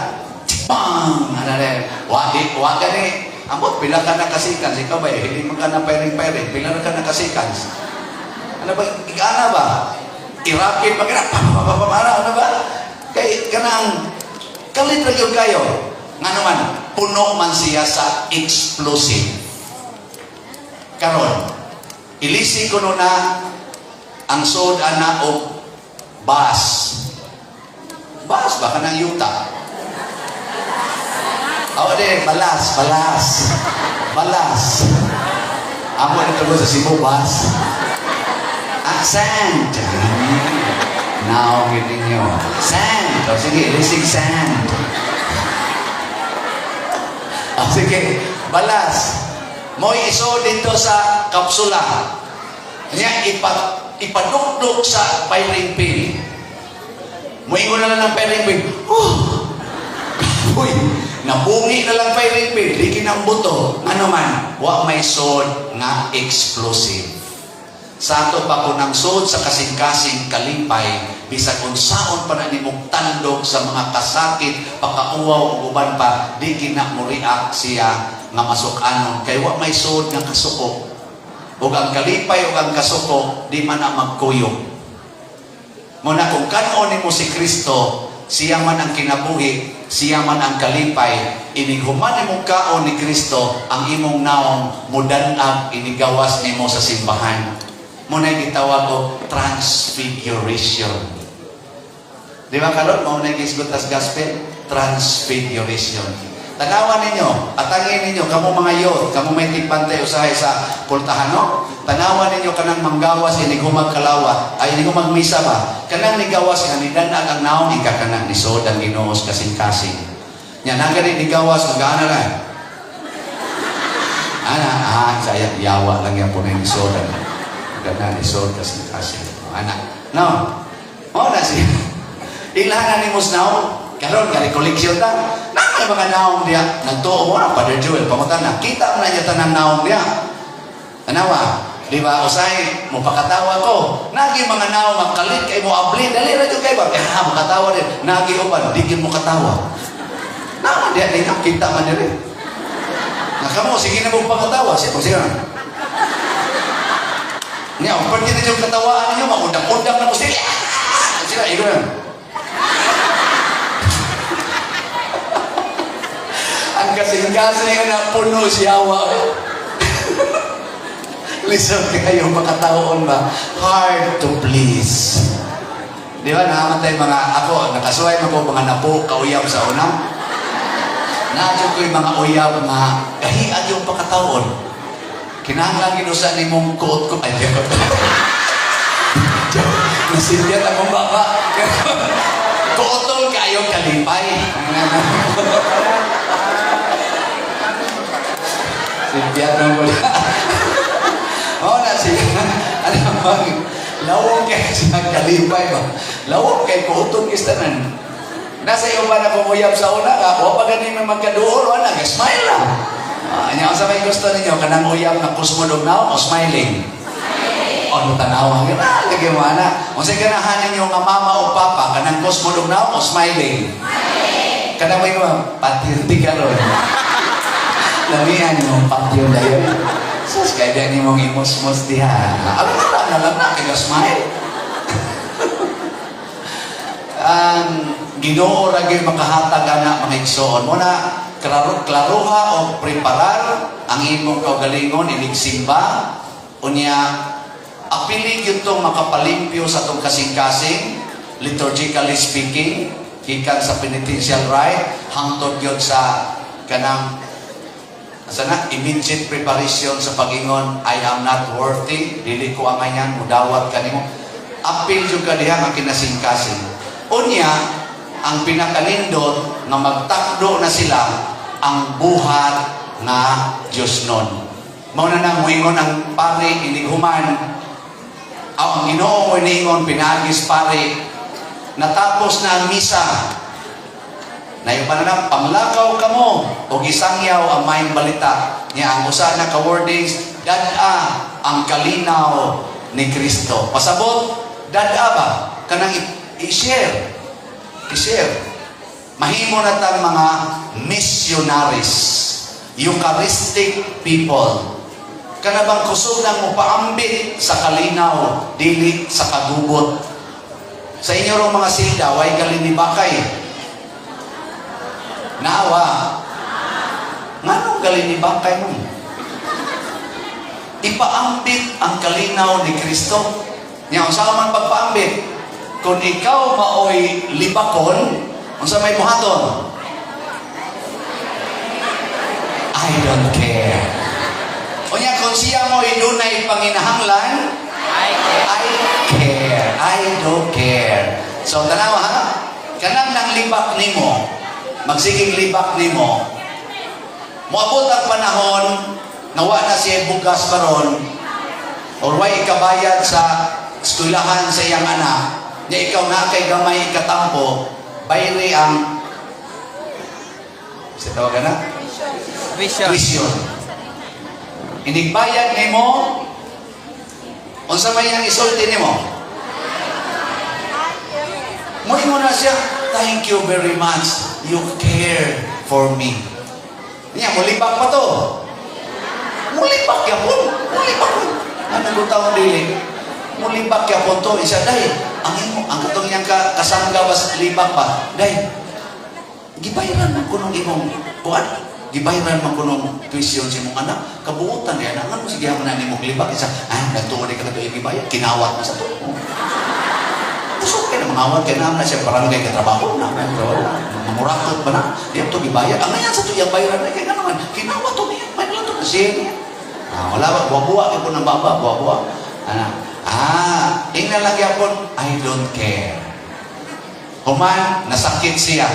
Bang! Ana ra. Wa di wa gani. Ambot pila ka na kasikans ikaw ba hindi man ka na pairing-pairing, pila na ka na kasikans. Ano ba igana ba? Irapid pa kana pa pa pa pa ano ba? Kay kanang kalit ra gyud kayo. Nga naman, puno man siya sa explosive. Karon, ilisi ko no na ang sud ana og bus. Bus ba kanang yuta? Aw di, balas, balas. Balas. Amo nito sa Cebu, bus. Ah, sand. Now, gid ninyo. Sand. O sige, ilisig sand. O sige, balas. Mo'y iso dito sa kapsula. Niya, ipadukduk sa firing pin. Moingon na lang ng firing pin. Oh! Uy, nabungi na lang firing pin. Di kinang buto. Ano man, wa may sod nga explosive. Sa ato pa kung ang sod sa kasing-kasing kalipay, bisag unsaon pa na nimong tandog sa mga kasakit, pakauwaw ug uban pa, di kina mo react siya nga masuk-anon kay wa may sod nga kasuko. Ug ang kalipay ug ang kasuko di man ang magkuyog. Muna kung kan-on nimo si Kristo, siya man ang kinabuhi, siya man ang kalipay, inig human nimong kaon ni Kristo, ang imong naong mudanag inigawas nimo sa simbahan. Muna gitawag og transfiguration. Di ba karon mao na gisgot tas gospel transfiguration. Tanawan ninyo, atangin ninyo kamo mga youth, kamo may tigbantay usahay sa pultahan no? Tanawan ninyo kanang manggawas inig humag kalawat, ay inig humag misa ba? Kanang nigawas nga nidanag ang naong ika kanang nisod ang Ginoo kasing-kasing. Nya na gani nigawas magana na. Ana, ah, saya yawa lang yan po na nisod. Gana nisod kasing-kasing. Ana. No. Mao na siya. Ilhan na ni mos naong. Karon nga recollection ta. Na may mga naong diya. Nagtuo mo na Father Joel pangutan na. Kita mo na niya tanang naong diya. Tanawa. Di ba? Usay, mo pakatawa ko. Nagi mga naong makalit kay mo abli. Dali ra jud kay ba? Eh, makatawa din. Nagi uban, di gyud mo katawa. Naman diya ninyo, kita man diri. Na kamo, sige na mo pakatawa. Sige, sige na. Niya, pwede na yung katawaan ninyo, maundang-undang na mo sila. Sila, ikaw na. Ang kasing-kasing na puno siya. Lisod kayo makataon ba? Hard to please. Di ba, naman mga, ako, nakasuway mo ko mga napo, kauyab sa una. Naa ko'y mga uyab nga, gahian yung pakataon. Kinahanglan ginusa nimong kuot ko. Ay, joke. Joke. Nasindyat akong baba. Kuotol kayong kalipay. Sindyat na mo. Oo na siya. Ano bang, lawong kay siya kalipay ba? Lawong kay kuotol kistanan. Nasa iyo ba na kumuyab sa una ka? Wa pa gani may magkaduol, wala, smile lang. Ah, anya sa may gusto ninyo, kanang uyab na kusmod og naong o smiling? O, no, tanawa. Gana, lagi mo, ana. Kung sa ganahan ninyo nga mama o papa, kanang kusmod og naong o smiling? Kanang may mga patirti ka ron. Lamian mo, patyo na yun. Sus, kaya di mong imusmos diha. Alam na lang, alam na, kaya smile. Ang Ginoo ra gyud makahatag ana, mga igsoon. Mo na klaro, klaroha o preparar ang imong kaugalingon inig simba, unya apili gyud tong makapalimpyo sa atong kasing-kasing, liturgically speaking, gikan sa penitential rite hangtod gyud sa kanang asa na immediate preparation sa pagingon, "I am not worthy, dili ko angayan mudawat kanimo." Apil jud ka diha nga kinasing-kasing. Unya ang pinakanindot nga magtakdo na sila ang buhat nga Diyos nun. Mao na nang muingon ang pare inighuman, aw, ang Ginoo mo niingon pinaagis pare, natapos na ang misa. Nayo pa na, "Panglakaw kamo o gisangyaw ang maayong balita." Niya ang usa na ka wordings, "Dad-a ang kalinaw ni Kristo." Pasabot, dad-a ba? Kanang i-share. I-share. Mahimo na tang mga missionaries, Eucharistic people. Kana bang kusog nang mopaambit sa kalinaw, dili sa kagubot. Sa inyo rong mga silda, way galin ni bakay. Naawa. Nganong galin ni bakay mo? Ipaambit ang kalinaw ni Kristo. Nya unsa man pagpaambit? Kung ikaw maoy libakon, unsa may buhaton? I don't care. Unya kung siya mo dunay panginahanglan, I care. I care. I don't care. So tanawa ha, kanang nang libak nimo, magsiging libak nimo, moabot ang panahon nga wa na siya bugas karon or way ikabayad sa eskwelahan sa iyang anak, nya ikaw na kay gamay ikatampo, bayri ang sa tawag na? Vision. Tuition. Inigbayad nimo, unsa may ang isulti nimo? Moingon na siya, "Thank you very much. You care for me." Niya, mulibak pa to. Mulibak yapon. Mulibak. Ano ko dili? Mulibak yapon to. Isa, day, ang imo, ang katong niyang kasangga bas libak pa. Day, gibayaran man ko nung imong kuan. Gibayaran man ko nung tuition sa imong anak. Kabuutan niya, anak mo sige man na nimong libak. Isa, ay, nagtuo di ka na ito gibayad. Kinawat mo sa to. Busog kay na mangawat kay na siya barangay katrabaho na may trabaho. Mamurakot ba na? Di to gibayad. Ang ngayon sa to iyang bayaran kay nga naman kinawat to niya. May to na siya niya. Ah, wala ba buwa-buwa kay po ng baba, buwa-buwa. Ana. Ah, ingnan lang gyapon, "I don't care." Human, nasakit siya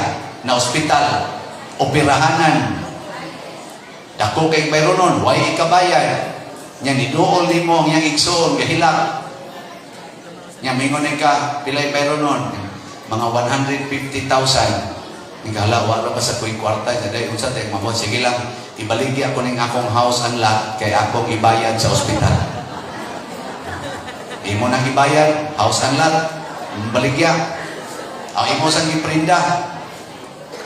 na ospital, operahanan. Dako kay bayronon, way ikabayad. Nya niduol nimo ang iyang igsoon gahilak. Nya mingon ka, pilay bayronon? Mga 150,000. Ning hala, wala pa sa kuy kwarta nya day unsa tay mamot, sige lang ibaligi ako ning akong house and lot kay akong ibayad sa ospital. Imo nang ibayad house and lot, baligya. Ang imo sang giprinda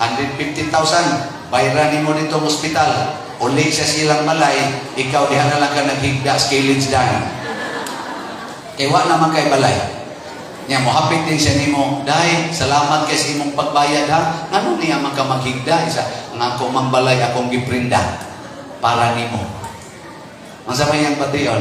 150,000, bayaran nimo dito ang ospital. Uli sa silang balay, ikaw diha na lang ka naghigda sa kilid dan. Kay wa naman kay balay. Nya mohapit din siya nimo, "Day, salamat kay sa imong pagbayad ha." Ngano niya man ka maghigda? Isa, ang akong mang balay akong giprinda para nimo. Unsa may iyang bation?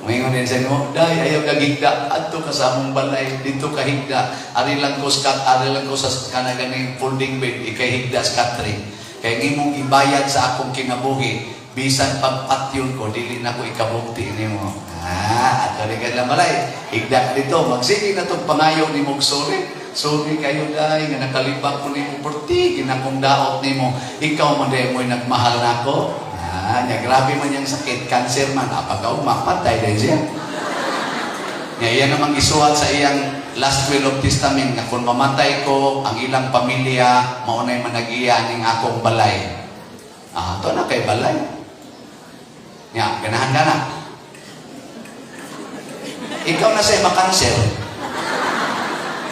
Ngayon din sa mo, "Day, ayaw ka higda, adto ka sa among balay, dito ka higda, ari lang ko sa ari lang ko sa kana ganing folding bed, ikay higda sa katre. Kay imong gibayad sa akong kinabuhi, bisan pagpatyon ko, dili na ko ikabugti nimo." Ah, ato rin ka na balay, higda ka dito, magsige na itong pangayo nimo og sorry. "Sorry kayo, day, nga nakalibak ko nimo, perti, ginakong daot nimo, ikaw man day mo'y nagmahal nako." Ah, nya grabe man yung sakit, cancer man, apagaw, mapatay din siya. Nya iya namang gisuwat sa iyang last will of testament nga kung mamatay ko, ang ilang pamilya maunay managiya ning akong balay. Ah, to na kay balay. Nya, ganahan ka na. Ikaw na sa'y makanser.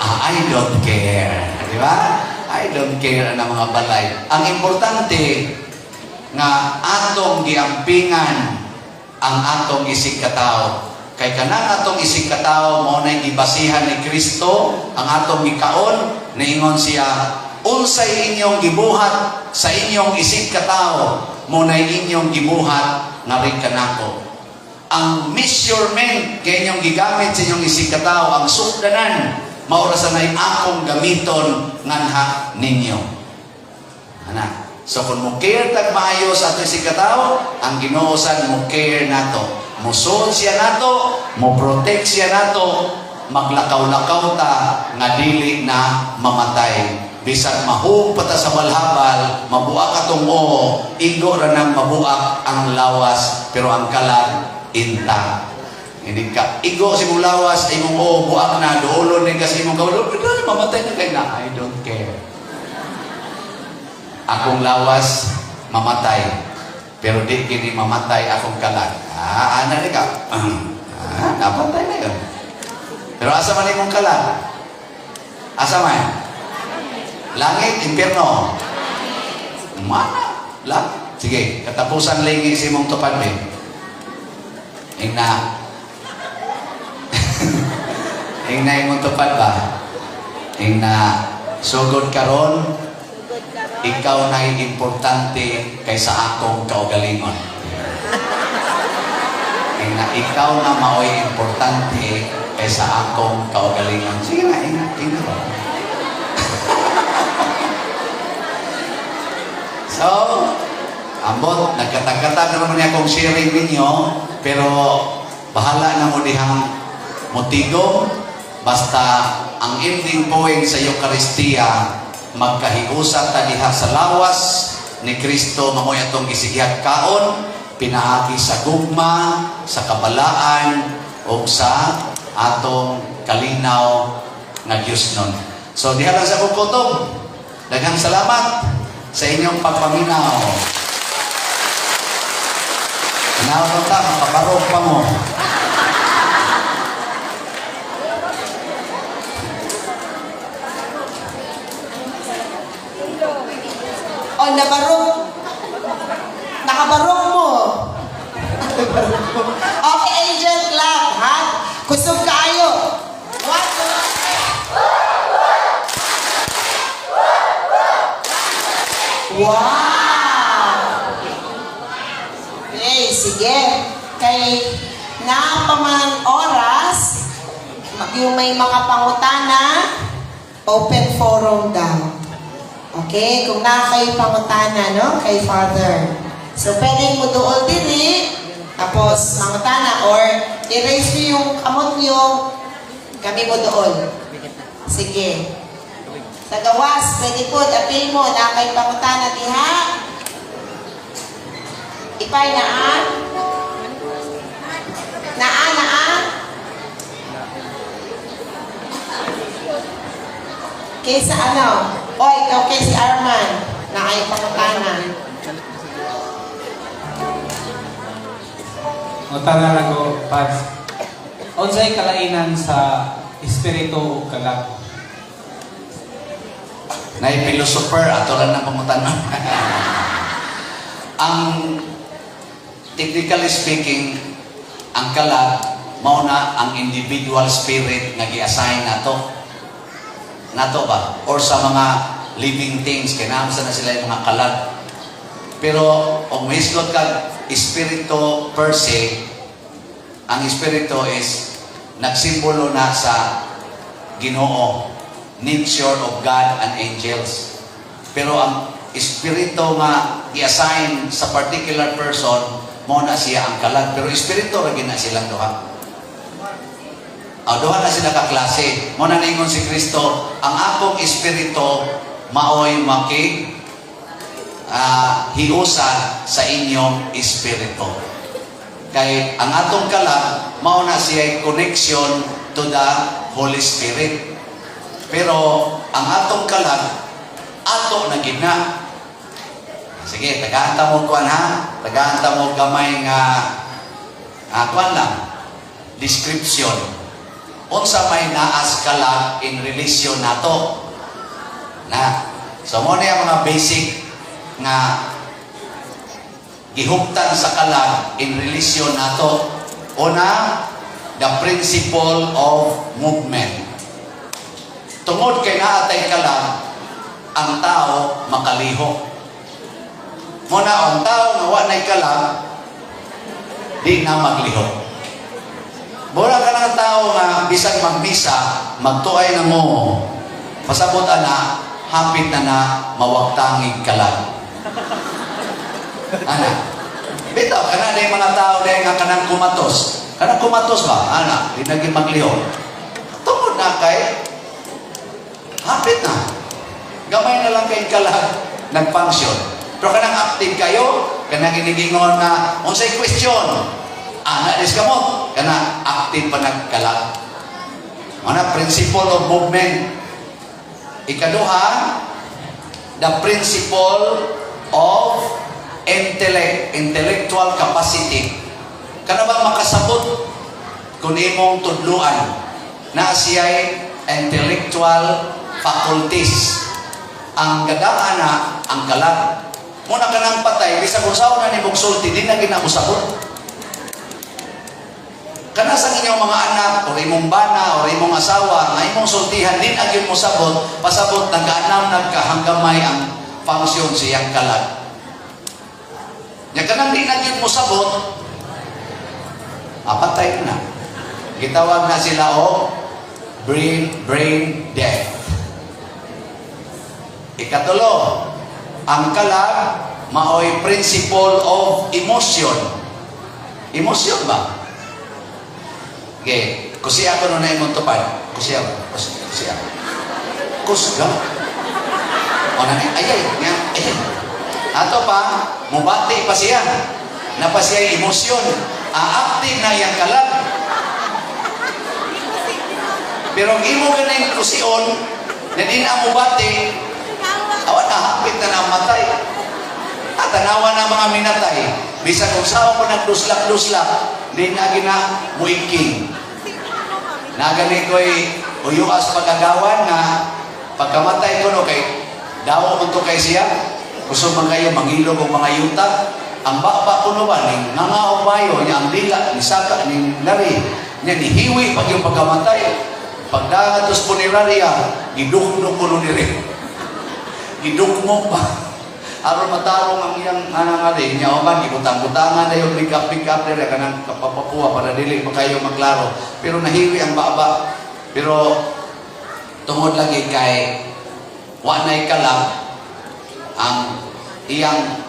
Ah, I don't care. Di ba? I don't care ang mga balay. Ang importante, nga atong giampingan ang atong isig katao. Kay kanang atong isig katao mao nay gibasihan ni Kristo ang atong gikaon, niingon siya, "Unsay inyong gibuhat sa inyong isig katao, mao nay inyong gibuhat ngari kanako." Ang measurement kay inyong gigamit sa inyong isig katao, ang sukdanan, mao ra sa nay akong gamiton nganha ninyo. Ana. So kung mo care tag maayo sa ato isig katao, ang Ginoo sad mo care nato. Mosuod siya nato, mo protect siya nato, maglakaw-lakaw ta nga dili na mamatay. Bisan mahug pa ta sa balhabal, mabuak atong oo, igo ra nang mabuak ang lawas, pero ang kalag intact. Hindi ka igo sa imong lawas, imong oo, buak na, duolon din kasi imong kawalo, mamatay na kay na, I don't care. Akong lawas mamatay, pero di kini mamatay akong kalag. Ah, ana ni ka. Ah, napatay na yun. Pero asa man imong kalag? Asa man? Langit, impyerno. Mana? Langit. Sige, katapusan lingi sa imong tupad eh. Ingna. Ingna imong tupad ba? Ingna, "Sugod karon, ikaw na importante kaysa akong kaugalingon." Ingna, "Ikaw na maoy importante kaysa akong kaugalingon." Sige na, ingna, ingna ba? So, ambot, nagkatag-katag na naman akong sharing ninyo, pero bahala na mo dihang motigo, basta ang ending point sa Eucharistia, magkahiusa ta diha sa lawas ni Kristo, mamoy atong gisigihag kaon, pinaagi sa gugma, sa kabalaan, o sa atong kalinaw nga Diyos nun. So, diha lang sa akong kutob. Daghang salamat sa inyong pagpaminaw. Inaw ta, makabarog pa mo. O, nabarog. Nakabarog mo. Okay, Angel, clap, ha? Kusog kaayo. One, two, three. Wow! Okay, sige. Kay napaman oras, yung may mga pangutana, open forum daw. Okay, kung na kayo pangutana, no, kay Father. So, pwede mo dool dili, tapos mangutana, or i-raise niyo yung kamot niyo, kami mo dool. Sige. Sa gawas, pwede po, appeal mo, na kay pangutana diha. Ipay naa. Naa, naa. Kaysa ano? Oy, okay si Arman. Na ay pangutana. Utana lang ko, Pads. Unsay kalainan sa espiritu ug kalag? Nay philosopher ato lang ng pangutana. Ang technically speaking, ang kalag mao na ang individual spirit nga gi-assign nato. Nato ba? Or sa mga living things, kay naam sa na sila yung mga kalag. Pero kung mahisgot kag espiritu per se, Ang espiritu is nagsimbolo na sa Ginoo, nature of God and angels. Pero ang espiritu nga i-assign sa particular person, mao na siya ang kalag. Pero espiritu ra na silang duha. Ah, duha na sila ka klase. Mao na ningon si Kristo, "Ang akong espiritu maoy maki hiusa sa inyong espiritu." Kay ang atong kalag, mao na siya connection to the Holy Spirit. Pero ang atong kalag, ato na gina. Sige, tagaan ta mo kuan ha. Tagaan ta mo gamay nga kuan lang. Description. Unsa may naas kalag in relation nato. Na. So mao na ang mga basic nga gihuptan sa kalag in relation nato. Una, the principle of movement. Tungod kay naa tay kalag, ang tao makalihok. Mao na ang tao nga wa nay kalag, di na maglihok. Mura ka ng tao nga bisan magmisa, magtuay na mo. Pasabot ana, hapit na na mawagtangig kalag. Ana. Bitaw kana na mga tao dahil nga kanang kumatos. Kanang kumatos ba? Ana, di naging maglihok. Tungod na kay hapit na. Gamay na lang kay kalag nag-function. Pero kanang active kayo, kanang ginigingon na unsay question, ana dis kamot, kana active pa nagkalag. Ana, principle of movement. Ikaduha, the principle of intellect, intellectual capacity. Kana bang makasabot kung imong tudluan na siya'y intellectual faculties? Ang gadaan na ang kalag. Muna ka nang patay, bisag unsaon na nimong sulti, di na ginamosabot. Kana sa inyong mga anak, o imong bana, o imong asawa, nga imong sultihan, di na gyud mosabot, pasabot, nagaanam nagkahanggamay ang function siyang kalag. Nya kanang di na gyud mosabot, apatay na. Gitawag na sila og brain death. Ikatulo, ang kalag maoy principle of emotion. Emotion ba? Okay, kusiya ko na imong tupad. Kusiya ba? Kusiya. Kusga. O na ay ay, nga, ay. Ato pa, mubati pa siya. Na pa siya emosyon. Active na iyang kalag. Pero ang imo ganing kusion, na di na mubati, awan na, hapit na namatay. At tanawa na mga minatay. Bisan kung saan mo nagduslak-duslak, di na gina muiking. Nagani ko'y uyuas pagagawan nga pagkamatay ko no kay dawo man to kay siya. Kusog man kayo mangilog og mga yuta. Ang baba ko no ba ning nga bayo niya ang dila ni saka ning lari niya ni hiwi pag yung pagkamatay. Pagdagat sa punerarya, gidukduk ko no diri. Gidukmok pa. Aron matarong ang iyang anang ali niya man gibutang-butangan na yung make up diri kanang kapapapuha para dili pa kayo maklaro. Pero nahiwi ang baba. Pero tungod lagi kay wa nay kalag ang iyang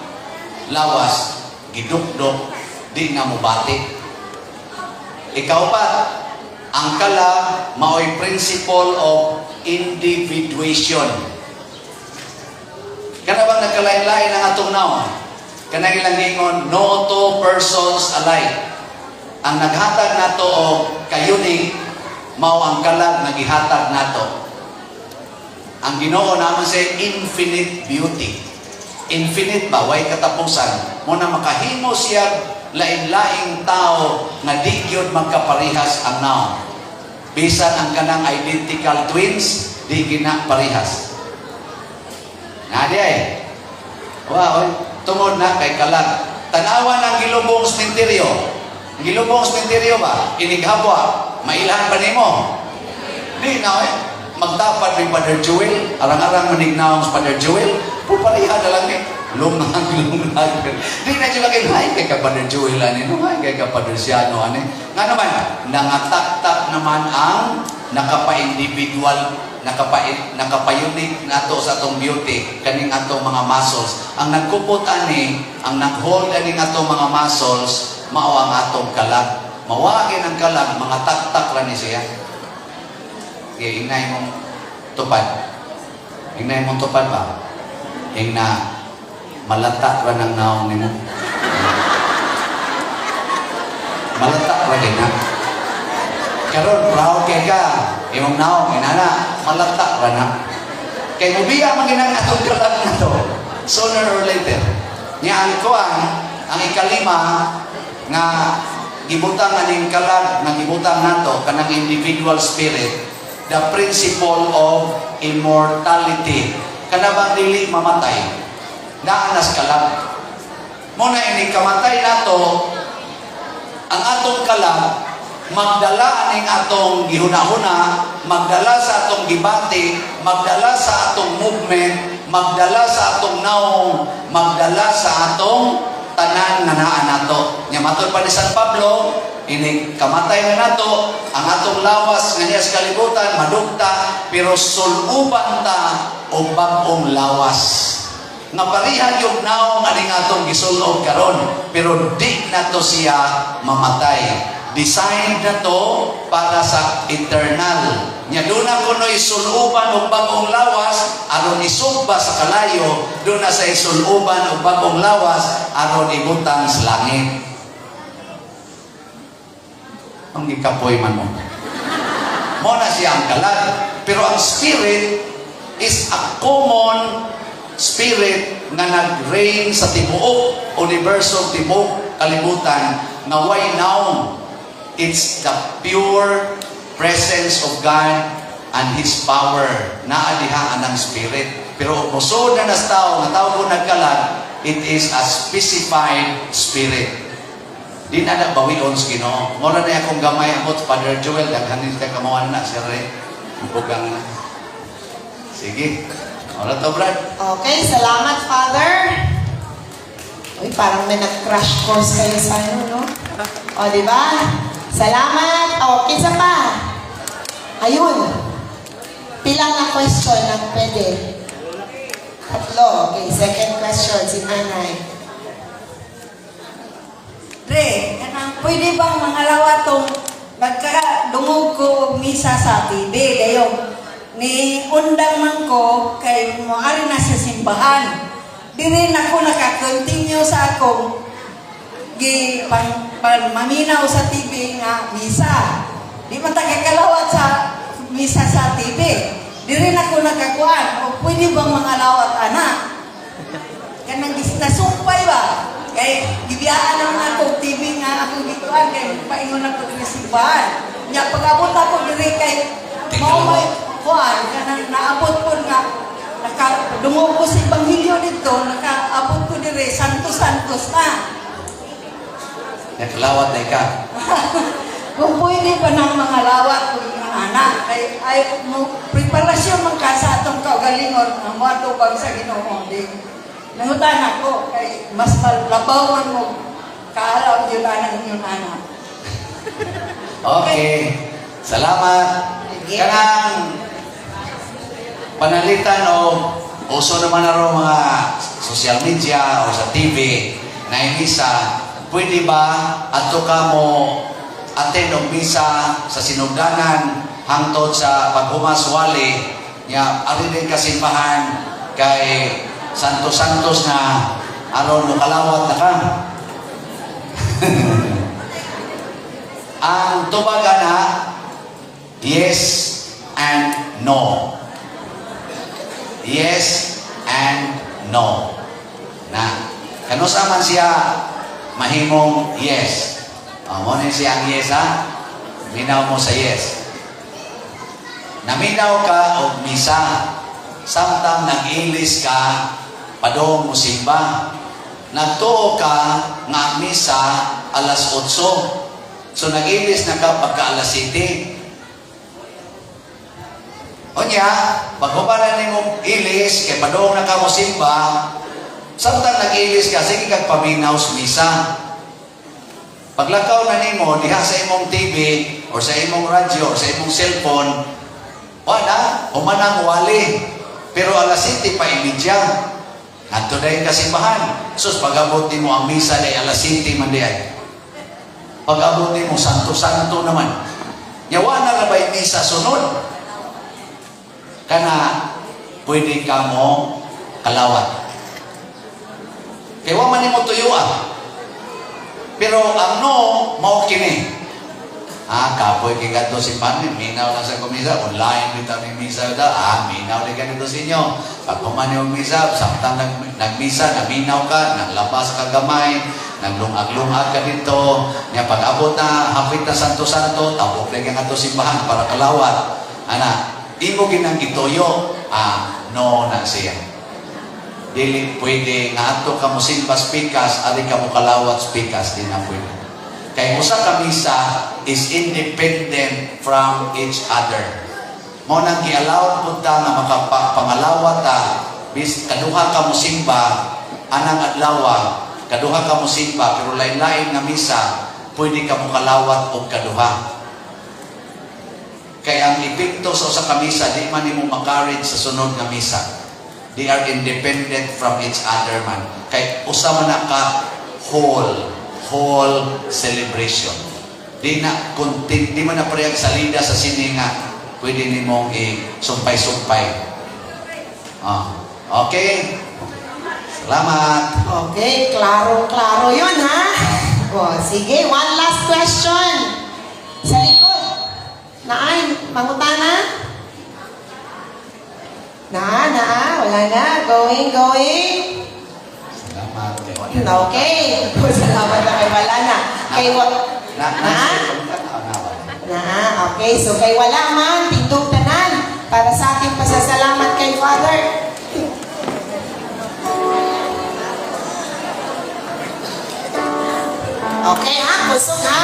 lawas, gidukdok, di na mubati. Ikaw pa, ang kalag maoy principle of individuation. Kana bang nagkalain-lain ang atong naon? Kanang ilang giingon, "No two persons alike." Ang naghatag nato og kayuning mao ang kalag nga gihatag nato. Ang Ginoo naman sa infinite beauty. Infinite ba? Way katapusan. Mao na makahimo siya lain-laing tao nga di gyud magkaparehas ang naon. Bisan ang kanang identical twins, di gina parehas. Nadi ay. Wa, oy, tungod na kay kalag. Tanawa ng gilubong sementeryo. Ang gilubong sementeryo ba? Inighabwa, mailhan ba nimo? Di na oy. Magtapad ni Father Joel, arang-arang manignaong sa Father Joel, pupareha na lang ni. Lungag, lungag. Di na sila kay hay kay ka Father Joel ani no, hay kay ka Father Siano ani. Nga naman, nangataktak naman ang nakapa-individual, nakapa-unique nato sa atong beauty kaning atong mga muscles. Ang nagkupot ani, ang nag-hold ani atong mga muscles, mao ang atong kalag. Mawagin ang kalag, mga taktak ra ni siya. Sige, ingnay mong tupad. Ingnay mong tupad ba? Ingna, malata ra ng naong nimo. Malata ra kay na. Karon proud kay ka. Imong naong inana, malata ra na. Kay mubiya man ginang atong kalag na to. Sooner or later. Nya ang kuan, ang ikalima nga gibutang aning kalag nga gibutang nato kanang individual spirit, the principle of immortality. Kana bang dili mamatay? Naa nas kalag. Mo na ini kamatay nato, ang atong kalag magdala aning atong gihuna-huna, magdala sa atong gibati, magdala sa atong movement, magdala sa atong naong, magdala sa atong tanan nga naa nato. Nya matud pa ni San Pablo, ini kamatay na nato, ang atong lawas nga niya sa kalibutan madugta, pero suluban ta og bag-ong lawas. Nga pareha yung naong aning atong gisulob karon, pero di nato siya mamatay. Designed na to para sa eternal. Nya doon na kuno'y suluban og bag-ong lawas aron isugba sa kalayo, doon na sa isuluban og bag-ong lawas aron ibutang sa langit. Ang gikapoy man mo. Mo na siya ang kalag. Pero ang spirit is a common spirit nga nag-reign sa tibuok universo, tibuok kalibutan nga way naong. It's the pure presence of God and His power. Naa diha anang spirit. Pero mosuod na nas tao, nga tao ko nagkalag, it is a specified spirit. Di na na bawion sa Ginoo. Mora na akong gamay amot, Father Joel, daghan ni ka kamawan na, sir. Bugang na. Sige. Ora to, Brad. Okay, salamat, Father. Uy, parang may nag-crash course kayo sa ano, no? O, di ba? Salamat. O, kinsa pa? Ayun. Pila na question ang pwede? Tatlo. Okay, second question, si Nanay. Pre, kanang pwede bang mangalawat tong nagkadungog ko og misa sa TV dayon ni undang man ko kay moari na sa simbahan. Diri na ko naka-continue sa akong gi pang, pang maminaw sa TV nga misa. Di man ta kakalawat sa misa sa TV. Diri na ko nakakuan o pwede bang mangalawat ana? Kanang nasumpay ba? Kay gibiyaan naman ako TV nga akong gikuan kay paingon ako diri sa simbahan. Nya pag-abot ako diri kay mao may kuan kanang naabot pud nga naka dungog ko sa ebanghelyo dito, nakaabot ko diri Santos Santos na. Nakalawat na ka. Kung pwede pa ng mga lawat kung mga anak, kay ay mo preparasyon man ka sa atong kaugalingon nga moatubang sa Ginoo di. Nangutan ako kay mas malabawan mo kaalam yun anang inyong anak. Okay. Salamat. Kanang panalitan o uso naman na ro mga social media o sa TV na misa, pwede ba adto ka mo attend og misa sa sinugdanan hangtod sa paghumas wali nya ari din ka simbahan kay Santos Santos na aron mokalawat na ka? Ang tubag na yes and no. Yes and no. Na kanusa man siya mahimong yes. O, mo na siya ang yes ha. Minaw mo sa yes. Naminaw ka og misa. Samtang nag-ilis ka, padong mo simba. Nagtuo ka nga ang misa alas 8. So nag-ilis na ka pagka alas 7. Unya, paghubalan nimong ilis, kay padong na ka mo simba, Samtang nag-ilis ka, sige kag paminaw sa misa. Paglakaw na nimo diha sa imong TV or sa imong radyo or sa imong cellphone, wala, human ang wali. Pero alas 7 pa imedya. Ngadto na yung kasimbahan. Sus, pag-abot nimo ang misa day alas 7 man di ay. Pag-abot nimo, santo-santo naman. Yawa na rabay misa sunod. Kana, pwede ka mo kalawat. Kay wa man nimo tuyua. Pero ang no, mao kini. Ah, kapoy kay kadto si Pan, minaw lang sa kumisa, online bitaw ni misa da. Ah, minaw di ganito sa inyo. Pag human yung misa, samtang nagmisa, naminaw ka, naglabas ka gamay, naglungag-lungag ka dito. Nya pag abot na, hapit na santo-santo, tabok na nga simbahan para kalawat. Ana, imo ginang gituyo, ah, no na siya. Dili pwede nga ato ka mo simba pikas, ari ka mo kalawat pikas, di na pwede. Kay usa ka misa is independent from each other. Mao nang gi-allow pud ta nga makapangalawat ta bis kaduha ka mo simba anang adlaw, kaduha ka mo simba pero lain-lain nga misa, pwede ka mo kalawat og kaduha. Kay ang epekto sa usa ka misa di man nimo makarage sa sunod nga misa. They are independent from each other man. Kay usa man na ka whole whole celebration. Di na content, di man na parehag salida sa sini nga pwede nimong i-sumpay-sumpay. Ah, okay. Salamat. Okay, klaro-klaro yun, ha? O, sige, one last question. Sa likod. Naay, mangutana? Naa, naa, wala na. Going, going. Salamat. Okay. Salamat na kay wala na. Kay wa Na, na, Na? na, Na, okay. So kay wala man, tindog tanan para sa ating pasasalamat kay Father. Okay ha, kusog ha.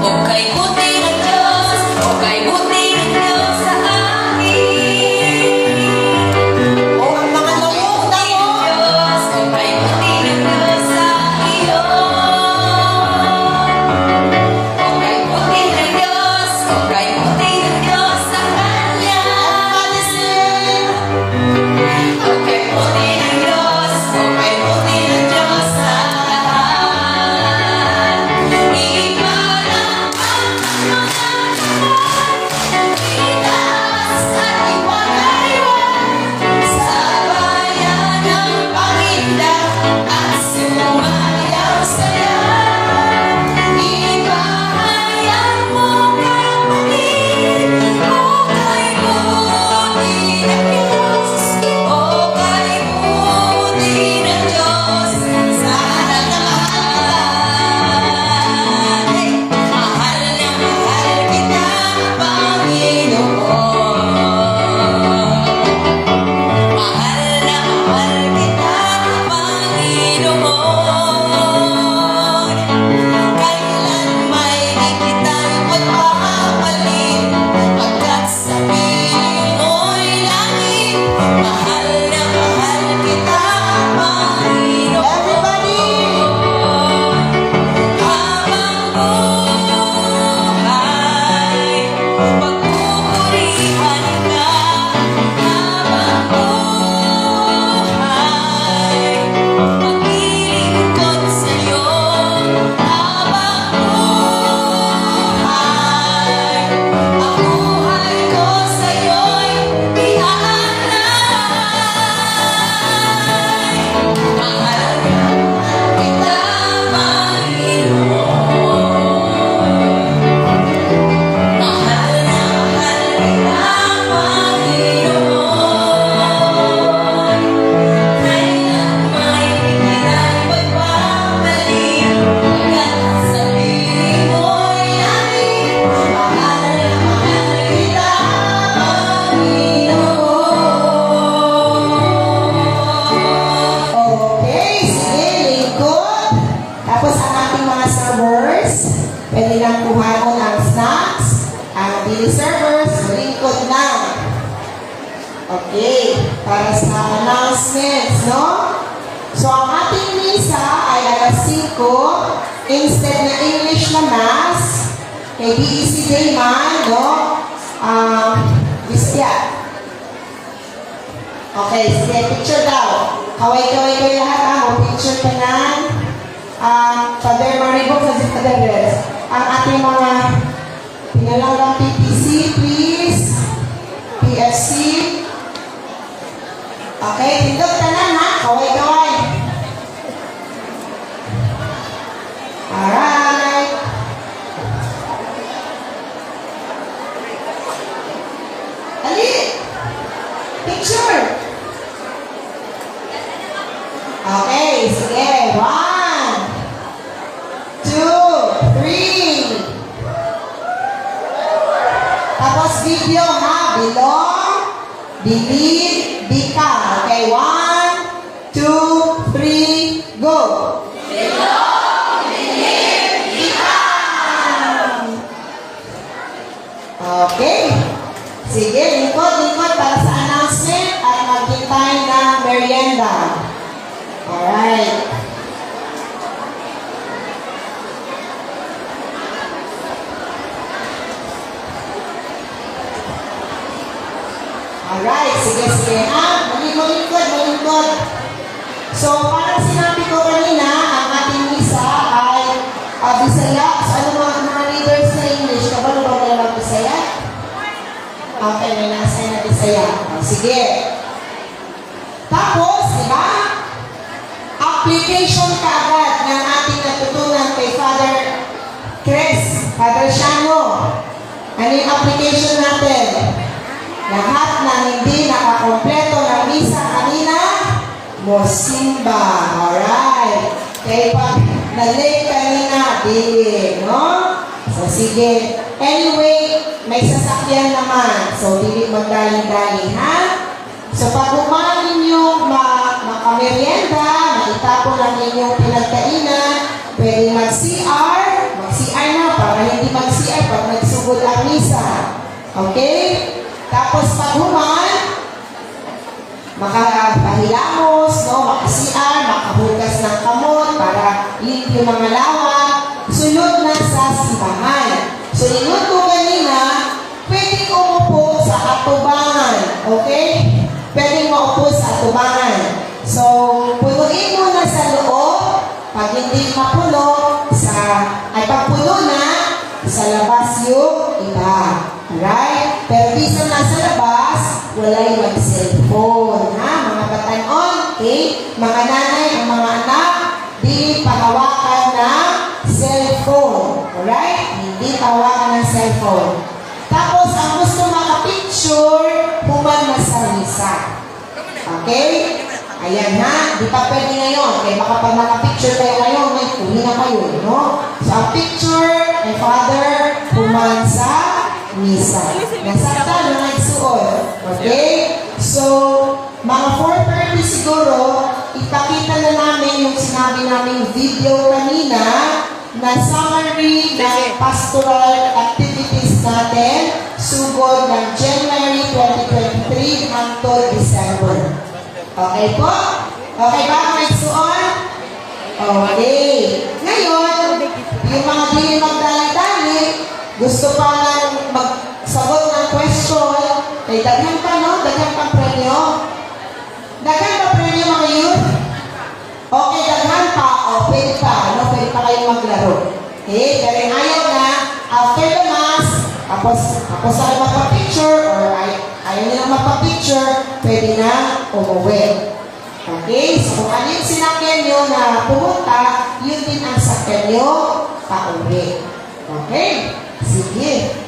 Okay, buti ng Diyos, okay, buti ng Diyos sa akin. O, ang mga lamok daw. Diyos, okay, buti ng Diyos sa iyo. Okay, buti ng Diyos, okay, buti ng Diyos sa kanya. Everybody sing. Okay, buti ng Diyos, okay, buti ng Diyos sa lahat. Ipalakpak ang mga itaas at iwagayway sa bayan ng pangilap at sumayaw saya. Ipahayag mo, kapatid, o kay buti ng Diyos, o kay buti ng Diyos sa lahat. Mahal na mahal kita, Panginoon. Mahal na mahal kita, Panginoon. Kailan may di kita'y pagpapalit, pagkat sa piling mo'y langit. Mahal na mahal kita, Panginoon. Everybody! Habang buhay, pagpupurihan ka. Habang buhay, maglilingkod sa'yo. Habang buhay, ang buhay ko sa'yo'y iaalay. Mahal kita, Panginoon. Mahal na mahal kita, Panginoon. Kailan may di kita'y pagpapalit, pagkat sa piling mo'y langit. Mahal na mahal kita, Panginoon. Okay, sige, lingkod. Tapos ang ating mga servers, pwede lang kuhanon ang snacks. Ang daily servers, lingkod lang. Okay. Okay, para sa announcements, no? So, ang ating misa ay alas 5, instead na English na Mass, kay BEC Day man, no? Bisaya. Okay, sige, picture daw. Kaway-kaway kayo lahat, ha? Mo-picture ka na. Father Maribok sa si Father Rez. Ang ating mga pinalanggang PPC, please. PFC. Okay, tindog tanan ha. Kaway-kaway. Alright. Ali! Picture! Okay, sige. 1, 2, 3. Tapos video ha. Belong, believe, become. Okay, 1, 2, 3, go. Belong, believe, become. Okay. Sige, lingkod-lingkod para sa announcement at maghintay ng merienda. Alright. Alright, sige, sige. Ha? Malingkod, malingkod. So, parang sinabi ko kanina, ang ating misa ay Bisaya. So, ano mga leaders na English? Kabalo ba nila mag-Bisaya? Okay, may nasa na Bisaya. O, sige. Tapos, di ba? Application kaagad ng ating natutunan kay Father Chris, Father Shano. Ano yung application natin? Lahat ng hindi nakakompleto ng misa kanina, mosimba. Alright. Kaya pag na-late kanina, dili, no? So, sige. Anyway, may sasakyan naman. So, dili magdali-dali, ha? So, pag human ninyo makamerienda, maitapon lang ninyong pinagkainan, pwede mag-CR, mag-CR na para hindi mag-CR pag nagsugod ang misa. Okay? Tapos pag human, makapahilamos, no? Maka-CR, makahugas ng kamot para limpyo mga lawa, sunod na sa simbahan. So, ingon ko kanina, pwedeng umupo sa atubangan. Okay? Pwedeng maupo sa atubangan. So, punuin muna sa loob. Pag hindi mapuno, ay pag puno na, sa labas yung iba. Alright? Pero bisan nasa labas, walay mag-cellphone. Ha? Mga batanon, okay? Mga nanay, ang mga anak, di pahawakan ng cellphone. Alright? Hindi pahawakan ng cellphone. Tapos, ang gusto makapicture, human na sa misa. Okay? Ayan ha, di pa pwede ngayon. Kaya baka pag nakapicture kayo ngayon, may kuhin na kayo, no? So, ang picture ay Father, human sa misa. Nasaktan na nagsuot. Okay? So, mga 4:30 siguro, ipakita na namin yung sinabi naming video kanina na summary ng pastoral activities natin sugod ng January 2023 hangtod December. Okay po? Okay ba? May suon? Okay. Ngayon, yung mga di magdali-dali, gusto pa lang magsagot ng question, kay daghan pa, no? Daghan pang premyo. Daghan pa premyo mga youth? Okay, daghan pa. O, pwede pa. No? Pwede pa kayong maglaro. Okay? Pero yung ayaw na, after the mass, tapos na kayo magpa-picture, or ayaw nilang magpa-picture, pwede na umuwi. Okay? So, kung ano yung sinakyan nyo na pumunta, yun din ang sakyan nyo pauwi. Okay? Sige.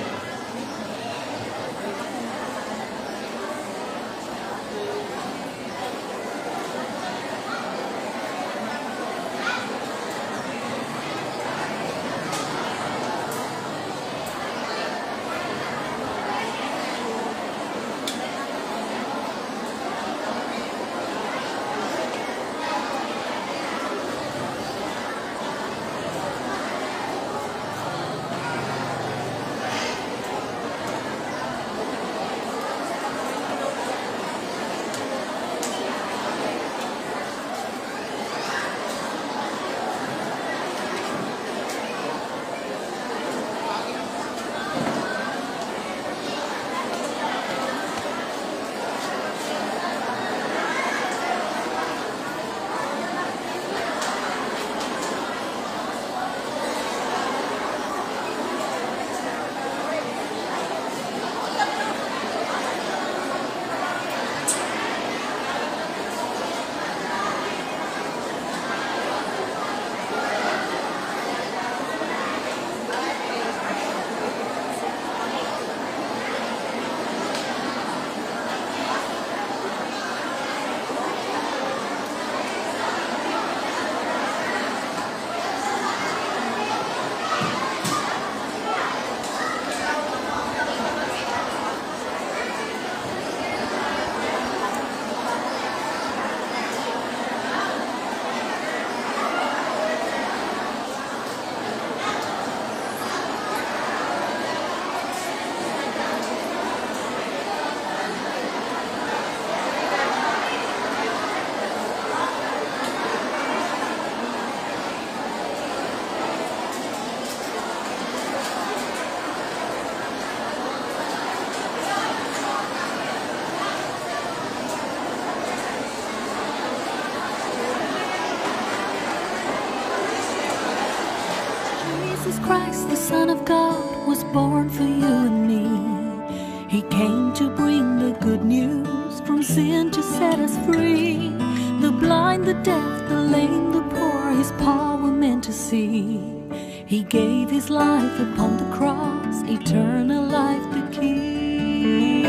Was born for you and me. He came to bring the good news, from sin to set us free. The blind, the deaf, the lame, the poor, his power meant to see. He gave his life upon the cross, eternal life the key.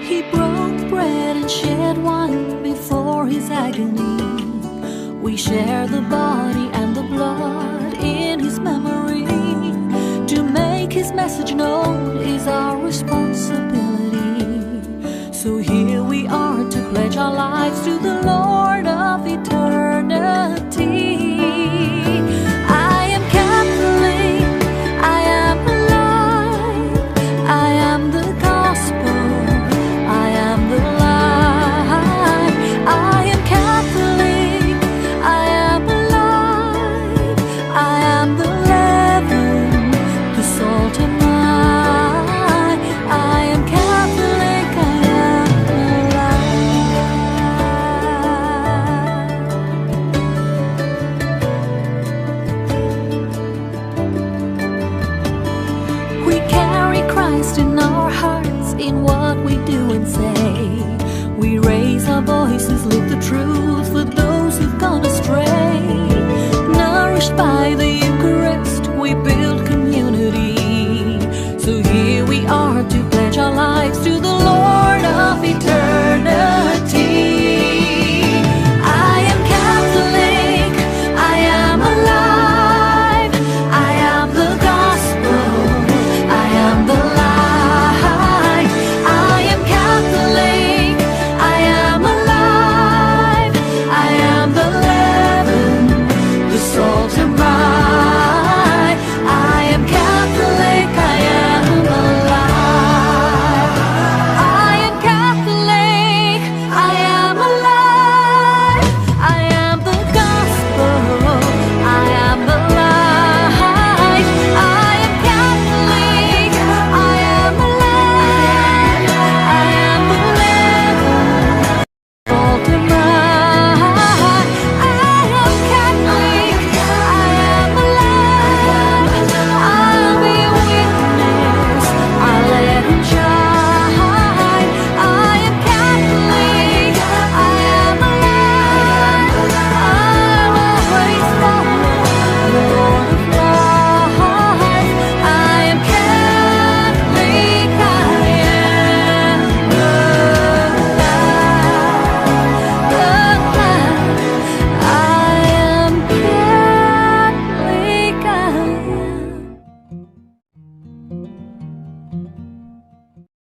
He broke bread and shed wine before his agony. We share the body and the blood in his memory. To make his message known is our responsibility. So here we are to pledge our lives to the Lord of eternity. I am Catholic, I am alive, I am the gospel, I am the light. I am Catholic, I am alive, I am the leaven, the salt am I. I am Catholic, I am alive. We carry Christ in our hearts, in what we do and say. We raise our voices, lift the